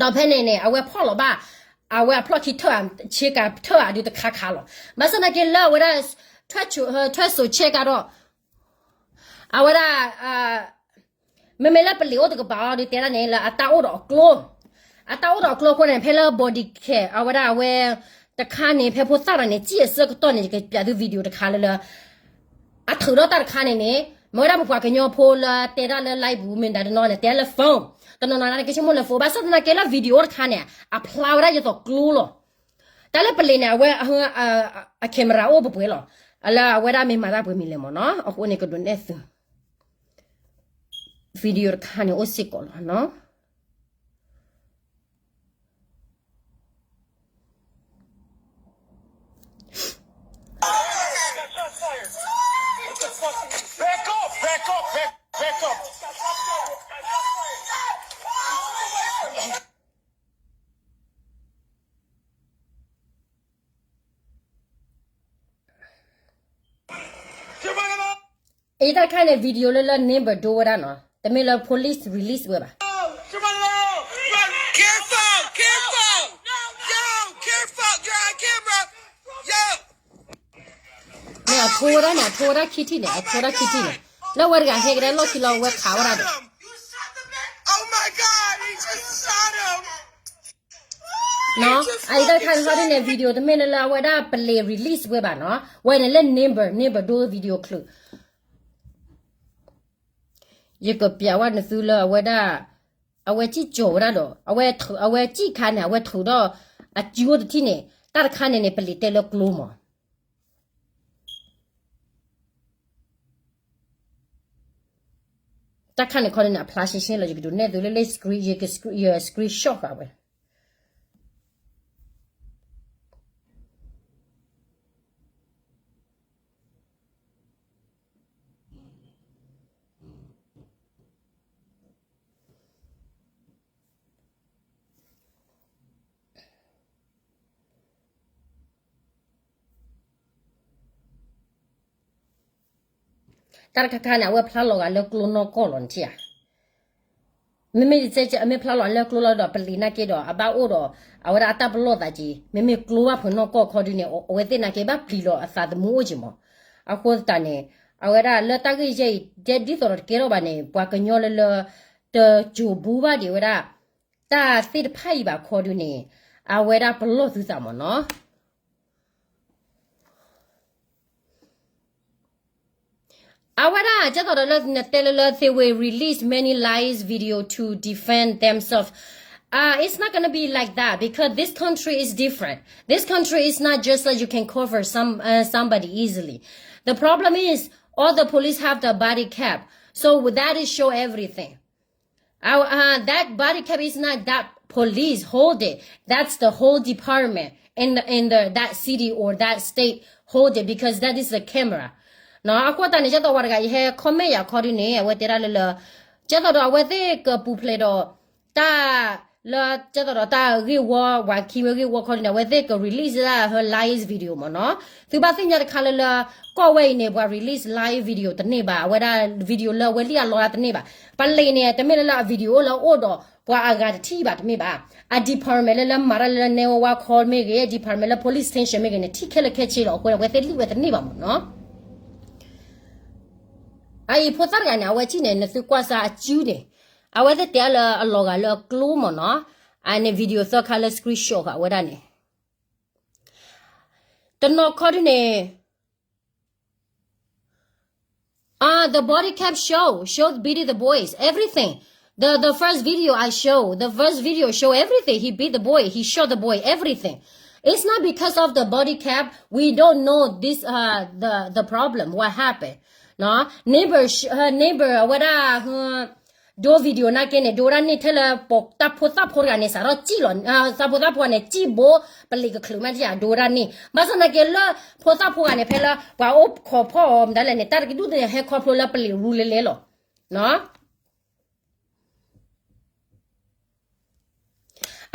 ၤ. ဒီးဖဲန့ၣ်န့ၣ် အဝဲဖီၣ်လီၤဘၣ် အဝဲအဖျီၣ်ခံထၢၣ်ဧါ ဆ့ကၤထၢၣ်ဧါဒုးတခါခါလီၤ. ဘၣ်ဆၣ်သနာ်က့လၢအဝဲဒၣ် ထွဲစိာ်ဆဲးကါဒီး အဝဲဒၣ် မ့မ့ၢ်လၢပလံးအိၣ်တကပၤအီၤဒုးတဲဒၣ်န့ၣ် လၢအတၢ်အိၣ်ဒီးအကျိ အတၢ်အိၣ်ဒီးအကျိအဃိန့ၣ် ဖဲလၢ body cam အဝဲဒၣ်အဝဲ တခါန့ၣ် ဖဲဖိသၣ်တဂၤန့ၣ် စံၣ်အဆၢကတီၢ်န့ၣ် ယကပျးသု video တခါလၢလၢ အထုးထီၣ်တၢ်တခါန့ၣ်န့ၣ် မ့ၢ်ဝဲဒၣ်ပပှၤကညီဖိလၢတဲဒၣ်လၢ live ပူၤ မ့ၢ်ဒၣ်တနီၤန့ၣ် တဲလၢ phone တနီၤနီၤန့ၣ် ကဆိကမိၣ်လၢ phone ဘၣ်ဆၣ်သနာ်က့လၢ video တခါန့ၣ် အဖျါဝဲဒၣ်ယသိးကျိလီၤ. တၢ်လၢပလံးန့ၣ် အဝဲ အ camera အိၣ်ပှဲၤပှဲၤလီၤ. လၢအဝဲဒၣ်မ့ၢ်မၤတၢ်ပှဲၤမံၤလဲၣ်မ့ၢ်နီၤ အဃိန့ၣ်ကဒုးနဲၣ်သု video တခါန့ၣ်အိၣ်စ့ၢ်ကီးလီၤနီၤ. Back up, back up, back, back up. အံၤတၢ်တခါန့ၣ် video လၢလၢ neighbor ဒိဝဲဒၣ်နီၤ, တမ့ၢ်လၢ police release ဝဲဘၣ်. Careful, careful, yo, careful, you're on camera, yo. န့ၣ် အထိဝဲဒၣ်န့ၣ် အထိဝဲဒၣ်ခံထံၣ်န့ၣ် အထိဝဲဒၣ်ခံထံၣ်န့ၣ် လၢဝဲတဂၤဟဲကဒါလီၢ်ခံလီၤ ဝဲခးဝဲဒၣ်ဒီး Oh my God, he just shot him. နီၤ, အအံၤတၢ်တခါန့ၣ်ခီဒုန့ၣ် video တမ့ၢ်လၢလၢအဝဲဒၣ်ပလံး release ဝဲဘၣ်နီၤ, ဝဲန့ၣ်လၢ neighbor, neighbor ဒိ video clip. ယကပျးဝဲနသုလၢအဝဲဒၣ် အဝဲစံၣ်ကၠီၤဝဲဒၣ်ဒီး အဝဲစံၣ်ခါန့ၣ် အဝဲထုးဒီး အစုအိၣ်တထံၣ်န့ၣ် တၢ်တခါန့ၣ်န့ၣ် ပလံးတဲလၢကျိမး တၢ်ခါန့ၣ်ခီန့ၣ် အဖျါရှဲရှဲလီၤ ယကဒုးနဲၣ်သုလၢလၢ screen, ယ screen, ယ screenshot ဃာ်ဝဲ တၢ်တခါခါန့ၣ် အဝဲဖျါလီၤဂာ်လၢကျိနီၢ်ကီၢ်လီၤနထံၣ်ဧါ. မ့မ့ၢ် အမ့ၢ်ဖျါလီၤလၢကျိလီၤဒီး ပလံးနာ်က့ဒီး အဘၣ်အိၣ်ဒီး အဝဲဒၣ်အတၢ်ပလီၢ်သးက့ၤ မ့မ့ၢ်ကျိဘၣ်ဖုးနီၢ်ကီၢ်ခီဒုန့ၣ် အဝဲသ့ၣ်နာ်က့ဘၣ်ပျံၤလီၤအသးသမူအိၣ်က့ၤမး. အဃိသတးန့ၣ် အဝဲဒၣ်လၢတၢ်ဂ့ၢ်ယဲၢ်အံၤ ဒ်သိးဒီးတကဲထီၣ်ဘၣ်န့ၣ် ပှၤကညီလၢလၢ တစိာ်ဘူးဘၣ်ဒံးဝဲဒၣ် တၢ်သ့ၣ်တဖၣ်အံၤဘၣ်ခီဒုန့ၣ် အဝဲဒၣ်ပလီၢ်သုသးမးနီၤ. အဝဲဒၣ် ကဲသိးဒီးလၢနတဲလၢလၢ they will release many lies video to defend themselves. Uh, it's not gonna be like that because this country is different. This country is not just that you can cover some, uh, somebody easily. The problem is all the police have the body cam, so that is show everything. Our, uh, that body cam is not that police hold it. That's the whole department in the, in the, that city or that state hold it because that is the camera. နီၤ အဃိသတးန့ၣ် ကဲသိးဝဲတဂၤ ယဟဲ comment ယၤခီဒုန့ၣ် အဝဲတဲဒၣ်လၢလၢ ကဲသိးဒီးအဝဲသ့ၣ်ကပူၤဖျဲးဒီး တၢ် လၢ ကဲသိးဒီးတၢ်ဂ့ၢ်ဝီ ဝၤခံဝဲဂ့ၢ်ဝီခီဒုန့ၣ် အဝဲသ့ၣ်က release ဒၣ်ဟၢ lies video မးနီၤ. သုဘၣ်သ့ၣ်ညါတခါလၢလၢ ကီၢ်ဝဲအံၤန့ၣ် ပှၤ release live video တန့ၢ်ဘၣ်, အဝဲဒၣ် video လၢအဝဲလံၣ်အလီတၢ်တန့ၢ်ဘၣ်. ပလံးန့ၣ် တမ့ၢ်လၢလၢအ video လၢအအိၣ်ဒီး ပှၤအဂၤတထံၣ်ဘၣ်တမ့ၢ်ဘၣ်. အ department လၢလၢမၤတၢ်လၢ nine one one call မ့ၢ်ဂ့ၤ, department လၢ police station မ့ၢ်ဂ့ၤန့ၣ် ထံၣ်ခဲလၢာ်ခဲဆ့လီၤ. အဃိန့ၣ် အဝဲသ့ၣ်လံၣ်ဝဲတန့ၢ်ဘၣ်မးနီၤ. အအံၤဖိသၣ်တဂၤန့ၣ် အဝဲစံၣ်န့ၣ် နသုကွၢ်စၢ်အစုန့ၣ် အဝဲသ့ၣ်တဲလၢအလီၤဂာ်လၢအကျိမးနီၤ. အန့ၣ် video သၢခါလၢ screenshot ဃာ်ဝဲဒၣ်န့ၣ် တနီၤခီဒုန့ၣ် Ah, the body cam show, show beating the boys, everything. The the first video I show, the first video show everything. He beat the boy, he shot the boy, everything. It's not because of the body cap. We don't know this uh the the problem, what happened. No, neighbor, her neighbor ဝဲဒၣ် ဒိ video နာ်က့န့ၣ် ဒိဝဲဒၣ်န့ၣ်ထဲလၢ တၢ်ဖိသၣ်ဖိတဂၤန့ၣ် စးထီၣ်စံၣ်လီၤ သးဖိသၣ်ဖိန့ၣ် စံၣ်ဘိ ပလံၤကချုးမးတယၤ ဒိဝဲဒၣ်န့ၣ် ဘၣ်ဆၣ်နာ်က့လၢ ဖိသၣ်ဖိဂၤန့ၣ် ဖဲလၢ ပှၤအိၣ်ခိးဖီၣ်အီၤမတၤလဲၣ်န့ၣ် တၢ်တကဒူၣ်န့ၣ် ဟဲခီဖျိလၢပလံၤရူလၢလဲလီၤ.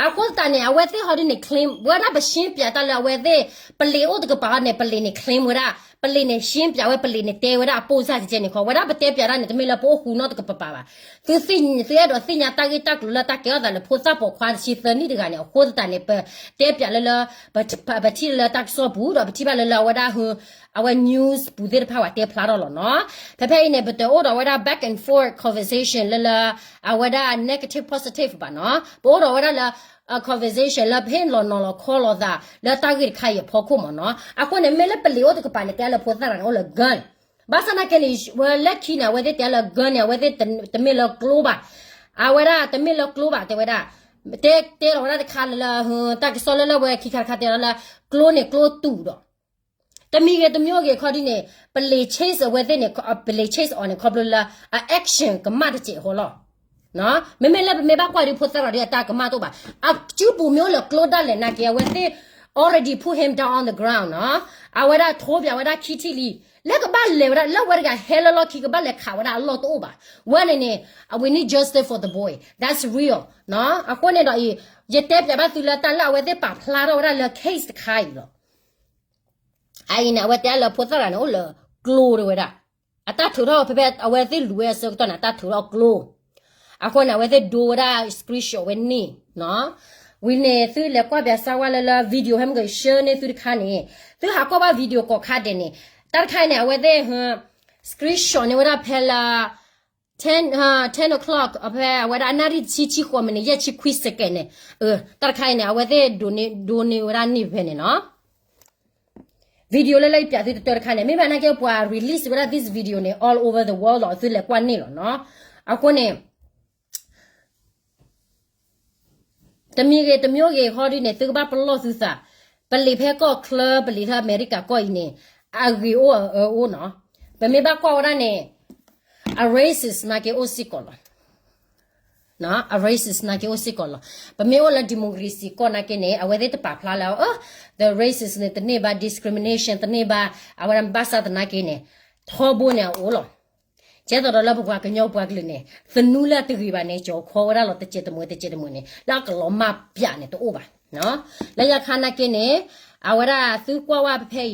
အဃိသတးန့ၣ် အဝဲသ့ၣ်ဟီဒုန့ၣ် claim ဝဲဒၣ် ပရှင်းပြတၢ်လၢအဝဲသ့ၣ် ပလံၤအိၣ်တကပၤန့ၣ် ပလံၤန့ၣ် claim ဝဲဒၣ် ပလံၤန့ၣ် ရှင်းပြဝဲ ပလံၤန့ၣ် တဲဝဲဒၣ်အပိၢ်စၢ်ကကဲန့ၣ်ခီ ဝဲဒၣ်ပတဲပြတၢ်န့ၣ် တမ့ၢ်လၢပအိၣ်ဃူနီတကပၤဘၣ်. သုအဲၣ်ဒိးသ့ၣ်ညါတၢ်ဂ့ၢ်တၢ်ကျိၤလၢတၢ်ကဲထီၣ်သးလၢဖိသၣ်ပိာ်ခွါတဆံသၢနံၣ်တဂၤန့ၣ် အဃိသတးန့ၣ် ပတဲပြလၢလၢ ပထံၣ်လၢလၢတၢ်ကစီၣ်ပူၤ ဒီးပထံၣ်ဘၣ်လၢလၢအဝဲဒၣ် အဝဲ news ပူၤသ့ၣ်တဖၣ်ဝဲတဲဖျါထီၣ်လီၤနီၤ. ဖဲဖဲအံၤန့ၣ် ပတအိၣ်ဒီးဝဲဒၣ် back and forth conversation လၢလၢ အဝဲဒၣ် negative positive ဘၣ်နီၤ. ပအိၣ်ဒီးဝဲဒၣ်လၢ conversation လၢပဟ့ၣ်လီၤနီၤလီၤခီလိာ်သး လၢတၢ်ဂ့ၢ်တခါအံၤအဖီခိၣ်မ့ၢ်နီၤ. အဃိန့ၣ် မ့ၢ်လၢပလံၤအိၣ်တကပၤန့ၣ် တဲလၢဖိသၣ်တဂၤန့ၣ် အိၣ်လၢ gun ဘၣ်ဆၣ်နာ်က့န့ၣ် ဝဲလၢခံန့ၣ် အဝဲသ့ၣ်တဲလၢ gun န့ၣ် အဝဲသ့ၣ်တမ့ၢ်လၢကျိဘၣ်. အဝဲဒၣ်တမ့ၢ်လၢကျိဘၣ် တဲဝဲဒၣ် တဲတဲလီၤဝဲဒၣ်တခါလၢလၢ တၢ်ကစီၣ်လၢလၢဝဲခံခါတခါတဲလီၤလၢ ကျိန့ၣ်ကျိတူာ်ဒီး တမံၤဂ့ၤတမံၤဂ့ၤခီဒ်န့ၣ် ပလံၤ chase အဝဲသ့ၣ်န့ၣ် ပလံၤ chase အီၤန့ၣ် ခီဖျိလၢ အ action ကမၣ်တစဲးအဃိလီၤ. မ့မ့ၢ်လၢပမ့ၢ်ဘၣ်ကွၢ်ဒ်ဖိသၣ်ရၤဒ်အတၢ်ကမၣ်တအိၣ်ဘၣ်. အစုပူၤမ့ၢ်အိၣ်လၢကျိဒၣ်လဲာ်နာ်က့ အဝဲသ့ၣ် already put him down on the ground နီၤ. အဝဲဒၣ်ထိပၠးဝဲဒၣ်ခံထံၣ်လံ. လၢကဘၣ်လဲၤဝဲဒၣ် လၢဝဲတဂၤဟဲလၢလီၢ်ခံကဘၣ်လဲၤခးဝဲဒၣ်အလီၢ်တအိၣ်ဘၣ်. ဝဲန့ၣ်န့ၣ် we need justice for the boy. That's real နီၤ. အဃိန့ၣ်ဒီးအံၤ ယတဲပၠးဘၣ်သုလၢတၢ်လၢအဝဲသ့ၣ်ပာ်ဖျါထီၣ်ဝဲဒၣ်လၢ case တခါအံၤလီၤ. အအံၤန့ၣ် အဝဲတဲလၢဖိသၣ်ရၤန့ၣ် အိၣ်လၢကျိတဝဲဒၣ်. အတၢ်ထုးထီၣ်ဖဲဖဲအဝဲသ့ၣ်လူၤဝဲအဆၢကတီၢ်န့ၣ် အတၢ်ထုးထီၣ်ကျိ. အဃိန့ၣ် အဝဲသ့ၣ်ဒိဝဲဒၣ် screenshot ဝဲန့ၣ်နီၤ. ဝံၤန့ၣ် သုလဲၤကွၢ်ပၠးစၢ်ဝဲလၢလၢ video ဟဲမ့ၢ်ကဆှၢန့ၢ်သုတခါန့ၣ် သုဟးကွၢ်ဘၣ် video ကိးခါဒဲးန့ၣ် တၢ်တခါအံၤန့ၣ် အဝဲသ့ၣ် screenshot န့ၢ်ဝဲဒၣ်ဖဲလၢ ten, ten o'clock ဖဲအဝဲဒၣ်အနၣ်ရံၣ်တဆံ ဆံဃိးမံးနံး ယဲၢ်ဆံခွံ second န့ၣ် တၢ်တခါအံၤန့ၣ် အဝဲသ့ၣ်ဒိးန့ၢ် ဒိးန့ၢ်ဝဲဒၣ်န့ၢ်ဖဲန့ၣ်နီၤ. video လၢလၢယပၠးသုတတၢတခါန့ၣ် မ့ၢ်ဘၣ်နာ်က့ပှၤ release ဝဲဒၣ် this video န့ၣ် all over the world လီၤ သုလဲၤကွၢ်န့ၢ်လီၤနီၤ. အဃိန့ၣ် တမံၤဂ့ၤတမံၤဂ့ၤဃီဒ်န့ၣ် သုကဘၣ်ပလီၢ်သုသး, ပလံၤဖဲကီၢ်ချၢ ပလံၤဖဲအမဲရကၤကီၢ်အံၤန့ၣ် အဂ့ၤအိၣ်အအၢအိၣ်နီၤ. ပမ့ၢ်ဘၣ်ကွၢ်ဝဲဒၣ်န့ၣ် အ racist နာ်က့အိၣ်စ့ၢ်ကီးလီၤ. အ racist နာ်က့အိၣ်စ့ၢ်ကီးလီၤ. ပမ့ၢ်အိၣ်လၢ democracy ကီၢ်နာ်က့န့ၣ် အဝဲသ့ၣ်တပာ်ဖျါလၢ the racist န့ၣ် တန့ၢ်ဘၣ် discrimination တန့ၢ်ဘၣ် အဝဲဒၣ်ဘၣ်ဆၣ်သနာ်က့န့ၣ် ထီဘိန့ၣ်အအိၣ်လီၤ. ကဲသိးဒီးလၢပပှၤကညီပှၤကလုာ်န့ၣ် သနူလၢအတဂ့ၤဘၣ်န့ၣ် ကၠီၤခီဝဲဒၣ်လီၤ တစဲးတမှဲး တစဲးတမှဲးန့ၣ် လၢအကလီၤမၢ်ပၠးန့ၣ်တအိၣ်ဘၣ်. လၢညါခါနာ်က့န့ၣ် အဝဲဒၣ်သုကွၢ်ဝဲဖဲဖဲအ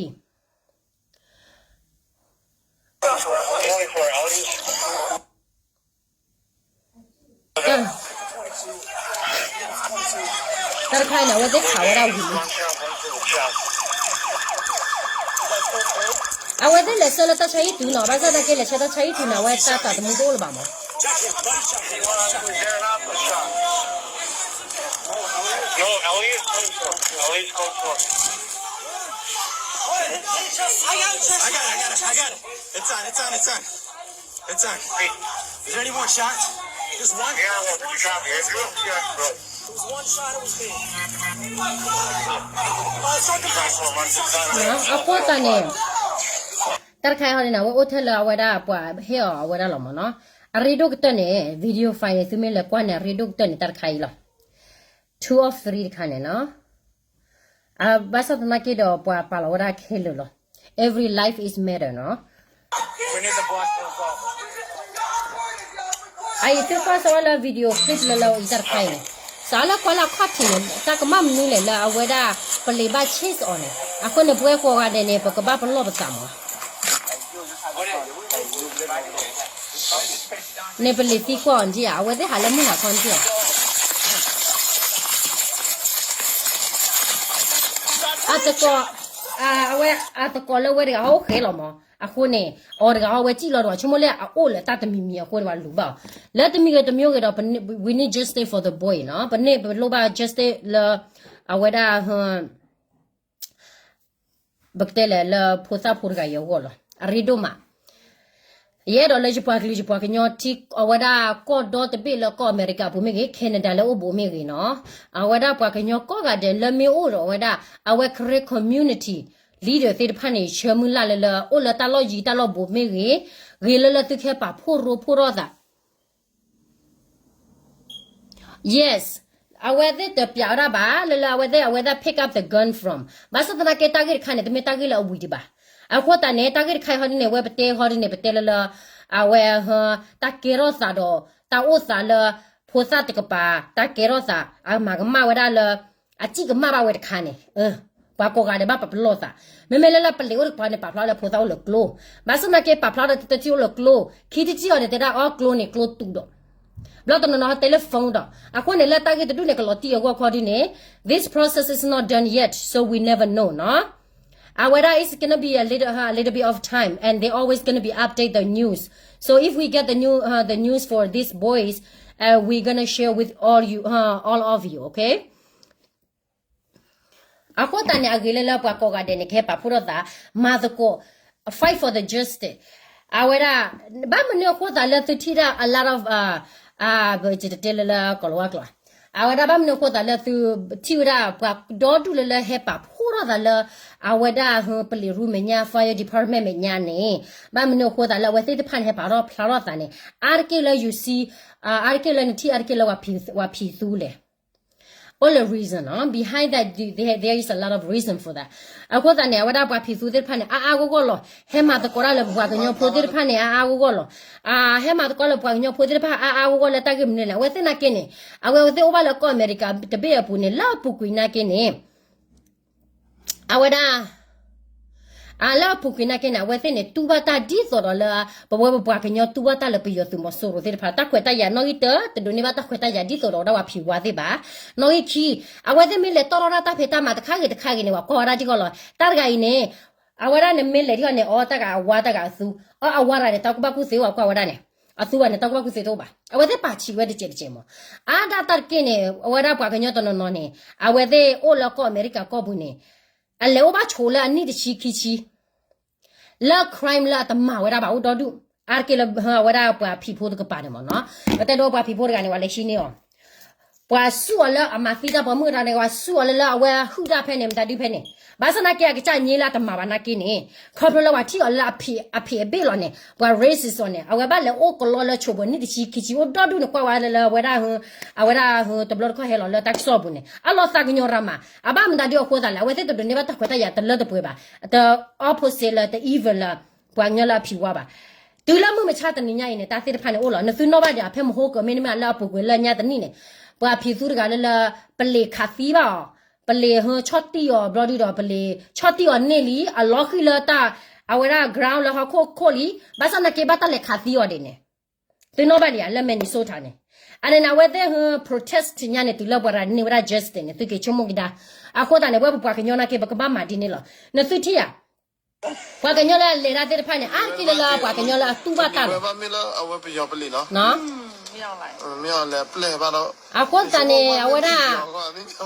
ံၤ တၢ်တခါန့ၣ် အဝဲသ့ၣ်ခးဝဲဒၣ်ဝံၤလံ. အဝဲသ့ၣ်လဲၤဆှၢလၢတၢ်ဆါဟံၣ်တုၤနီၤ, ဘၣ်ဆၣ်သနာ်က့ လဲၤဆှၢတၢ်ဆါဟံၣ်တုၤန့ၣ် အဝဲတၢ်သးသမူတအိၣ်လၢၤဘၣ်မး. No, Elliot, Elliot's going for it. I got it, I got it, I got it. It's on, it's on, it's on. It's on. Is there any more shots? Just one? Yeah, well, there's a shot here. There's one shot, it was me. အဃိသတးန့ၣ် တၢ်တခါအံၤန့ၣ် အဝဲအိၣ်ထဲလၢအဝဲဒၣ်ပှၤဟ့ၣ်အီၤအဝဲဒၣ်လီၤမးနီၤ. အရ့ဒိၣ်ကတၢၢ်န့ၣ် video file န့ၣ် သုမ့ၢ်လဲၤကွၢ်န့ၣ် အရ့ဒိၣ်ကတၢၢ်န့ၣ် တၢ်တခါအံၤလီၤ. Two of three တခါန့ၣ်နီၤ. ဘၣ်ဆၣ်သနာ်က့ဒီး ပှၤပာ်လီၤဝဲဒၣ်ခဲလၢာ်လီၤ. Every life is matter နီၤ. အအံၤသုကွၢ်စၢၤဝဲလၢ video clip လၢလၢအံၤတၢ်တခါအံၤန့ၣ် စးလၢကွၢ်လၢအခီၣ်ထံးန့ၣ် တၢ်ကမၣ်မနုၤလဲၣ်လၢ အဝဲဒၣ်ပလံၤဘၣ် chase အီၤန့ၣ် အဃိန့ၣ် ပဝဲကိးဂၤဒဲးန့ၣ် ပကဘၣ်ပလီၢ်ပသးမး. န့ၣ်ပလံၤသံကွၢ်အီၤဒံးဧါ, အဝဲသ့ၣ်ဟးလၢမုၢ်ဟးခီဒံးဧါ. အသကိး, အဝဲအသကိးလၢဝဲတဂၤဟီအိၣ်ဃဲလီၤမး, အဃိန့ၣ် အီၤတဂၤဟီဝဲစံၣ်လီၤဒီး ဆိကမိၣ်လၢအအိၣ်လၢတၢ်တမံၤမံၤအဃိန့ၣ် ပှၤလူၤဘၣ်အီၤ. လၢတမံၤဂ့ၤတမံၤဂ့ၤဒီး we need justice for the boy နီၤ, ပန့ၢ်ပလိၣ်ဘၣ် justice လၢ အဝဲဒၣ် ပကတဲလဲၣ်လၢဖိသၣ်ဖိတဂၤအံၤအဂီၢ်လီၤ. အရ့ဒိၣ်မး. ယအဲၣ်ဒိးလၢယပှၤကလုာ်ယပှၤကညီထံ အဝဲဒၣ်ကီၢ်ဒီတဘ့ၣ်လၢကီၢ်အမဲရကၤပူၤမ့ၢ်ဂ့ၤ Canada လၢအိၣ်ဘူးမ့ၢ်ဂ့ၤနီၤ, အဝဲဒၣ်ပှၤကညီကိးဂၤဒဲးလၢမ့ၢ်အိၣ်ဒီးအဝဲဒၣ် အဝဲ Karen community leader သ့ၣ်တဖၣ်န့ၣ် ဆၢမုၢ်လၢ်လၢလၢ အိၣ်လၢတၢ်လီၢ်ယံၤတၢ်လီၢ်ဘူးမ့ၢ်ဂ့ၤ, ဂ့ၤလၢလၢသုကဟဲပာ်ဖှိၣ်ရိဖှိၣ်ထီၣ်သး Yes, အဝဲသ့ၣ်တပျးဝဲဒၣ်ဘၣ် လၢလၢအဝဲသ့ၣ် အဝဲသ့ၣ် pick up the gun from. ဘၣ်ဆၣ်သနာ်က့ တၢ်ဂ့ၢ်တခါန့ၣ် တမ့ၢ်တၢ်ဂ့ၢ်လၢအဝံၤဒံးဘၣ်. အဃိသတးန့ၣ် တၢ်ဂ့ၢ်တခါအံၤဟီဒ်န့ၣ် အဝဲပတဲဟီဒ်န့ၣ် ပတဲလၢလၢ အဝဲ တၢ်ကဲထီၣ်သးဒီး တၢ်အိၣ်သးလၢ ဖိသၣ်တကပၤ တၢ်ကဲထီၣ်သး အမၤကမၣ်ဝဲဒၣ်လၢ အစံၣ်ကမၣ်ဘၣ်ဝဲတခါန့ၣ် ပှၤကိးဂၤဒဲးဘၣ်ပာ်ပလီၢ်သး, မ့မ့ၢ်လၢလၢပလံးအိၣ်တကပၤန့ၣ် ပာ်ဖျါလၢဖိသၣ်အိၣ်လၢကျိ, ဘၣ်ဆၣ်သနာ်က့ ပာ်ဖျါလၢတထံၣ်အိၣ်လၢကျိ, ခံထံၣ်ထံၣ်အီၤန့ၣ် တဲဒၣ်အီကျိန့ၣ် ကျိတူာ်ဒီး ဘျီတနီၤနီၤတဲလၢ phone ဒီး အဃိန့ၣ် လၢတၢ်ဂ့ၢ်တဒူၣ်န့ၣ် ကလီၤတံၢ်အဂီၢ်ခီဒ်န့ၣ် this process is not done yet, so we never know နီၤ. အဝဲဒၣ် it's gonna be a little, uh, a little bit of time and they always gonna be update the news. So if we get the new, uh, the news for these boys, uh, we're gonna share with all you, uh, all of you, okay? အဃိသတးန့ၣ် အဂ့ၤလၢလၢပှၤကိးဂၤဒဲးန့ၣ် ကဟဲပာ်ဖှိၣ်ထီၣ်သး မၤသကိး fight for the justice. အဝဲဒၣ် ဘၣ်မနုၤအဃိသတးလၢသုထံၣ်ဒၣ် a lot of, uh, uh, ပကတဲလၢလၢကီၢ်လီၤဝါကျိာ် အဝဲဒၣ်ဘၣ်မနုၤအဃိသတးလၢသုထံၣ်ဝဲဒၣ်ပှၤဒီဒူၣ်လၢလၢဟဲပာ်ဖှိၣ်ထီၣ်သးလၢ အဝဲဒၣ် ပလံးရူမဲာ်ညါ fire department မဲာ်ညါန့ၣ် ဘၣ်မနုၤအဃိသတးလၢအဝဲသ့ၣ်တဖၣ်န့ၣ် ဟဲပာ်ထီၣ်ဖျါထီၣ်သးန့ၣ် အါတက့ၢ်လၢ you see, uh, အါတက့ၢ်လၢနထံၣ်အါတက့ၢ်လၢပှၤဖံးသူလဲၣ် အိၣ်လၢ reason နီၤ behind that, there, there is a lot of reason for that. အဃိသတးန့ၣ် အဝဲဒၣ်ပှၤဖံးသူသ့ၣ်တဖၣ်န့ၣ် အါအါဂီၢ်ဂီၢ်လီၤ. ဟဲမၤသကိးတၢ်လၢပပှၤကညီဖိသ့ၣ်တဖၣ်န့ၣ် အါအါဂီၢ်ဂီၢ်လီၤ. ဟဲမၤသကိးလၢပှၤကညီဖိသ့ၣ်တဖၣ် အါအါဂီၢ်ဂီၢ်လၢတၢ်ဂ့ၢ်မနုၤလဲၣ်. အဝဲသ့ၣ်နာ်က့န့ၣ် အဝဲသ့ၣ်အိၣ်ဘၣ်လၢကီၢ်အမဲရကၤတဘ့ၣ်အပူၤန့ၣ် လၢအပူၤကွံာ်နာ်က့န့ၣ် အဝဲဒၣ် အလၢအပူၤကွံာ်နာ်က့န့ၣ် အဝဲသ့ၣ်န့ၣ် တူၢ်ဘၣ်တၢ်ဒ်သိးဒီးလၢ ပဝဲပပှၤကညီတူၢ်ဘၣ်တၢ်လၢပယီၤသုးမီၤစိရိၤသ့ၣ်တဖၣ် တၢ်ခွဲးတၢ်ယာ်နီၣ်ဂံၢ်တၢ တဒိးန့ၢ်ဘၣ်တၢ်ခွဲးတၢ်ယာ်ဒ်သိးဒီးဝဲဒၣ်ပှၤဖံးဝါသ့ၣ်ဘၣ်. နီၣ်ဂံၢ်ခံ အဝဲသ့ၣ်မ့ၢ်လဲၤတီၢ်ထီၣ်ဒၣ်တၢ်ဖံးတၢ်မၤတခါဂ့ၤတခါဂ့ၤန့ၣ် ပှၤကွၢ်ဝဲဒ�,ၣ်ဒၣ်ထံကီၢ်လီၤ. တၢ်တဂၤအံၤန့ၣ် အဝဲဒၣ်န့ၣ်မ့ၢ်လဲၤထံကီၢ်န့ၣ် အီတၢ်ဂၤအဝါတၢ်ဂၤအသူ အီအဝါတဂၤန့ၣ် တၢ်ကူၣ်ဘၣ်ကူၣ်သ့အိၣ် ပှၤကွၢ်ဝဲဒၣ်န့ၣ် အသူဘၣ်န့ၣ် တၢ်ကူၣ်ဘၣ်ကူၣ်သ့တအိၣ်ဘၣ်. အဝဲသ့ၣ်ပာ်ဆံးဝဲတစဲးတစဲးမး. အါဒၣ်တၢ်တက့ၢ်န့ၣ် အဝဲဒၣ်ပှၤကညီတနီၤနီၤန့ၣ် အဝဲသ့ၣ်အိၣ်လၢကီၢ်အမဲရကၤကီၢ်ပူၤန့ၣ် အလဲၤအိၣ်ဘၣ်ဆိးလၢအနံၣ်တဆံခံဆံ လၢ crime လၢအတမၤဝဲဒၣ်ဘၣ်အိၣ်ဒီဒူၣ် အါတက့ၢ်လၢအဝဲဒၣ်ပှၤဖံးဖိတကပၤန့ၣ်မးနီၤ. ပတဲဒိပှၤဖံးဖိတဂၤန့ၣ် ပှၤလဲၤဆံန့ၢ်အီၤ ပှၤဆူၣ်အီၤလၢအမၤသံတၢ်ပိာ်မုၣ်တဂၤန့ၣ် ပှၤဆူၣ်အီၤလၢလၢအဝဲဟုၣ်တၢ်ဖဲန့ၣ် မတၤဒုဖဲန့ၣ် ဘၣ်ဆၣ်နာ်က့အကစၢ်ညါလၢအတမၤဘၣ်နာ်က့န့ၣ် ခီဖျိလၢပှၤထံၣ်အီၤလၢအဖံးအဘ့ၣ်လီၤန့ၣ် ပှၤ racist အီၤန့ၣ် အဝဲဘၣ်လဲၤအိၣ်ကလီလၢဆိးပူၤနံၣ်တဆံခံဆံအိၣ်ဒီဒူၣ်န့ၣ် ကွၢ်ဝဲလၢလၢအဝဲဒၣ် အဝဲဒၣ်တဘျီတခီၣ်ဟဲလီၤလၢတၢ်ကစီၣ်ပူၤန့ၣ် အလီၤသးကညီၤရၤမး အဘၣ်မတၤဒုအဃိသးလဲၣ် အဝဲသ့ၣ်တဒိးန့ၢ်ဘၣ်တၢ်ခွဲးတၢ်ယာ်တလၢတပှဲၤဘၣ် တ opposite လၢတ evil လၢ ပှၤကညီလၢအဖံးဝါဘၣ်. တုၤလၢမုၢ်မဆါတနံၤညါအံၤန့ၣ် တၢ်သ့ၣ်တဖၣ်န့ၣ်အိၣ်လီၤ. နသုနီၣ်ဘၣ်ဒံး အဖဲမဟိကၢၤမ့တမ့ၢ်လၢအပူၤကွံာ်လၢညါတနံၣ်န့ၣ် ပှၤဖံးသူတဂၤလၢလၢ ပလံးခးသံဘၣ်အီၤ, ပလံးဟၢဆီၣ်တံၢ်အီၤဘျီဒုဒီး ပလံးဆီၣ်တံၢ်အီၤန့ၢ်လံ အလီၤဃံၤလၢတၢ် အဝဲဒၣ် ground လၢဟီၣ်ခိၣ်ခိၣ်လံ, ဘၣ်ဆၣ်သနာ်က့ဘၣ်တၢ်လဲၤခးသံအီၤဒ်န့ၣ် သုနီၣ်ဘၣ်ဒံးဧါ လၢ Minnesota န့ၣ်, အန့ၣ်န့ၣ် အဝဲသ့ၣ်ဟၢ protest ညါန့ၣ် တုၤလၢပှၤတဂၤန့ၢ်ဝဲဒၣ် justice န့ၣ် သုက့ၤဆိကမိၣ်ကဒါ. အဃိသတးန့ၣ် ဝဲပပှၤကညီနာ်က့ ပကဘၣ်မၤဒ်န့ၣ်လီၤ. နသုထံၣ်ဧါ, ပှၤကညီလၢအလဲၤတၢ်သ့ၣ်တဖၣ်န့ၣ် အါတက့ၢ်လၢလၢပှၤကညီလၢအတူၢ်ဘၣ်တၢ်လီၤ. အဃိသတးန့ၣ် အဝဲဒၣ်